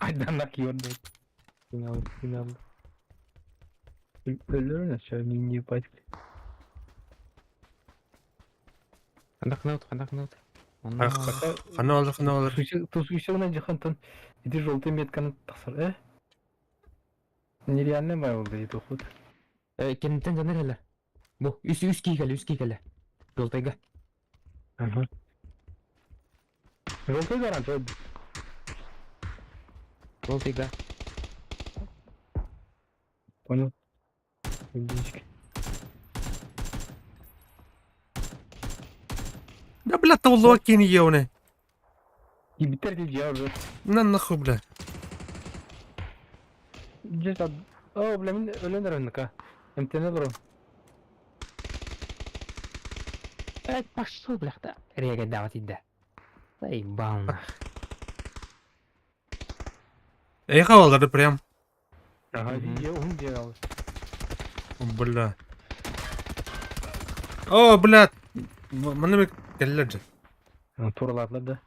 Айданнах киорду. Финал, финал. Өлөрүн өссө мини пачка. Ханна кынаут, ханна кынаут. Онно Ханна алар, ханна алар. Тусуйсагына жахантан ити желтый метканы тахсар, э? Нереально бай болду ити ухут. Э, кенттен жанар эле. Бу үс үс кии кэлэ, үс кии кэлэ. Желтайга. Ага. Желтый гарант Желтайга. Понял. Единичка. Да бля, толлуа кини еуне. И битер я уже. На нахуй, бля. Где-то... О, бля, мин өлөн рынка. МТН бро. Э, пошел, бля, да. Рега давать ида. Заебал нах. Эй, хавалары прям. Ага, я он делал. Бля. О, бля. Манна мен кэллэр дьэ. Туралаатылар да.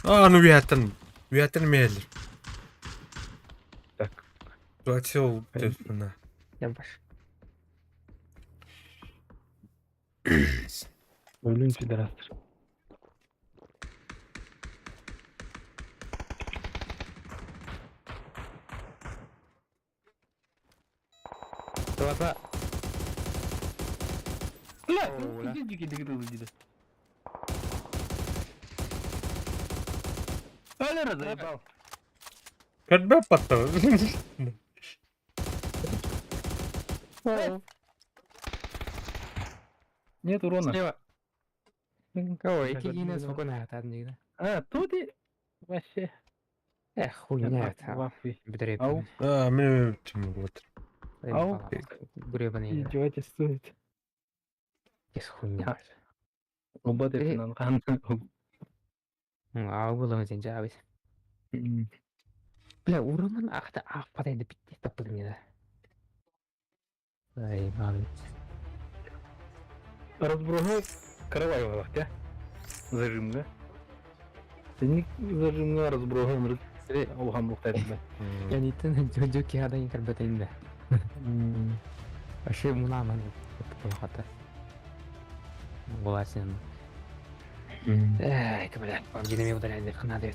А, ну үөһэттэн. Үөһэттэн эмиэллэр. Так. Ситуация на. Я баш. Өлүн пидорастыр. Туата. Бля, О, бля. иди дики дики дики. Алера заебал. Көрбө паттар. Нет урона. Слева. Кого? Так, Ики вот гине не спокойно атат нигде. А, тут и... Вообще. Эх, хуйня это. Вафли. Бдреб. Ау. А, мен вот. Ау. Гребаный. Издевательствует. Ес хуйня. Оба Э. деп нанған. Ау было сен жабыс. Бля, урамын ахта ах падайды битте таппадым я. Ай, мам. Разбругу каравай вахте. Зажимга. Сеник зажимга разбругу улахан буктайт. Я не тен жо киада ин карбетейнде. Вообще мунаман хата. Буласен. Эй, бля, PUBG-ни удаляли, надо.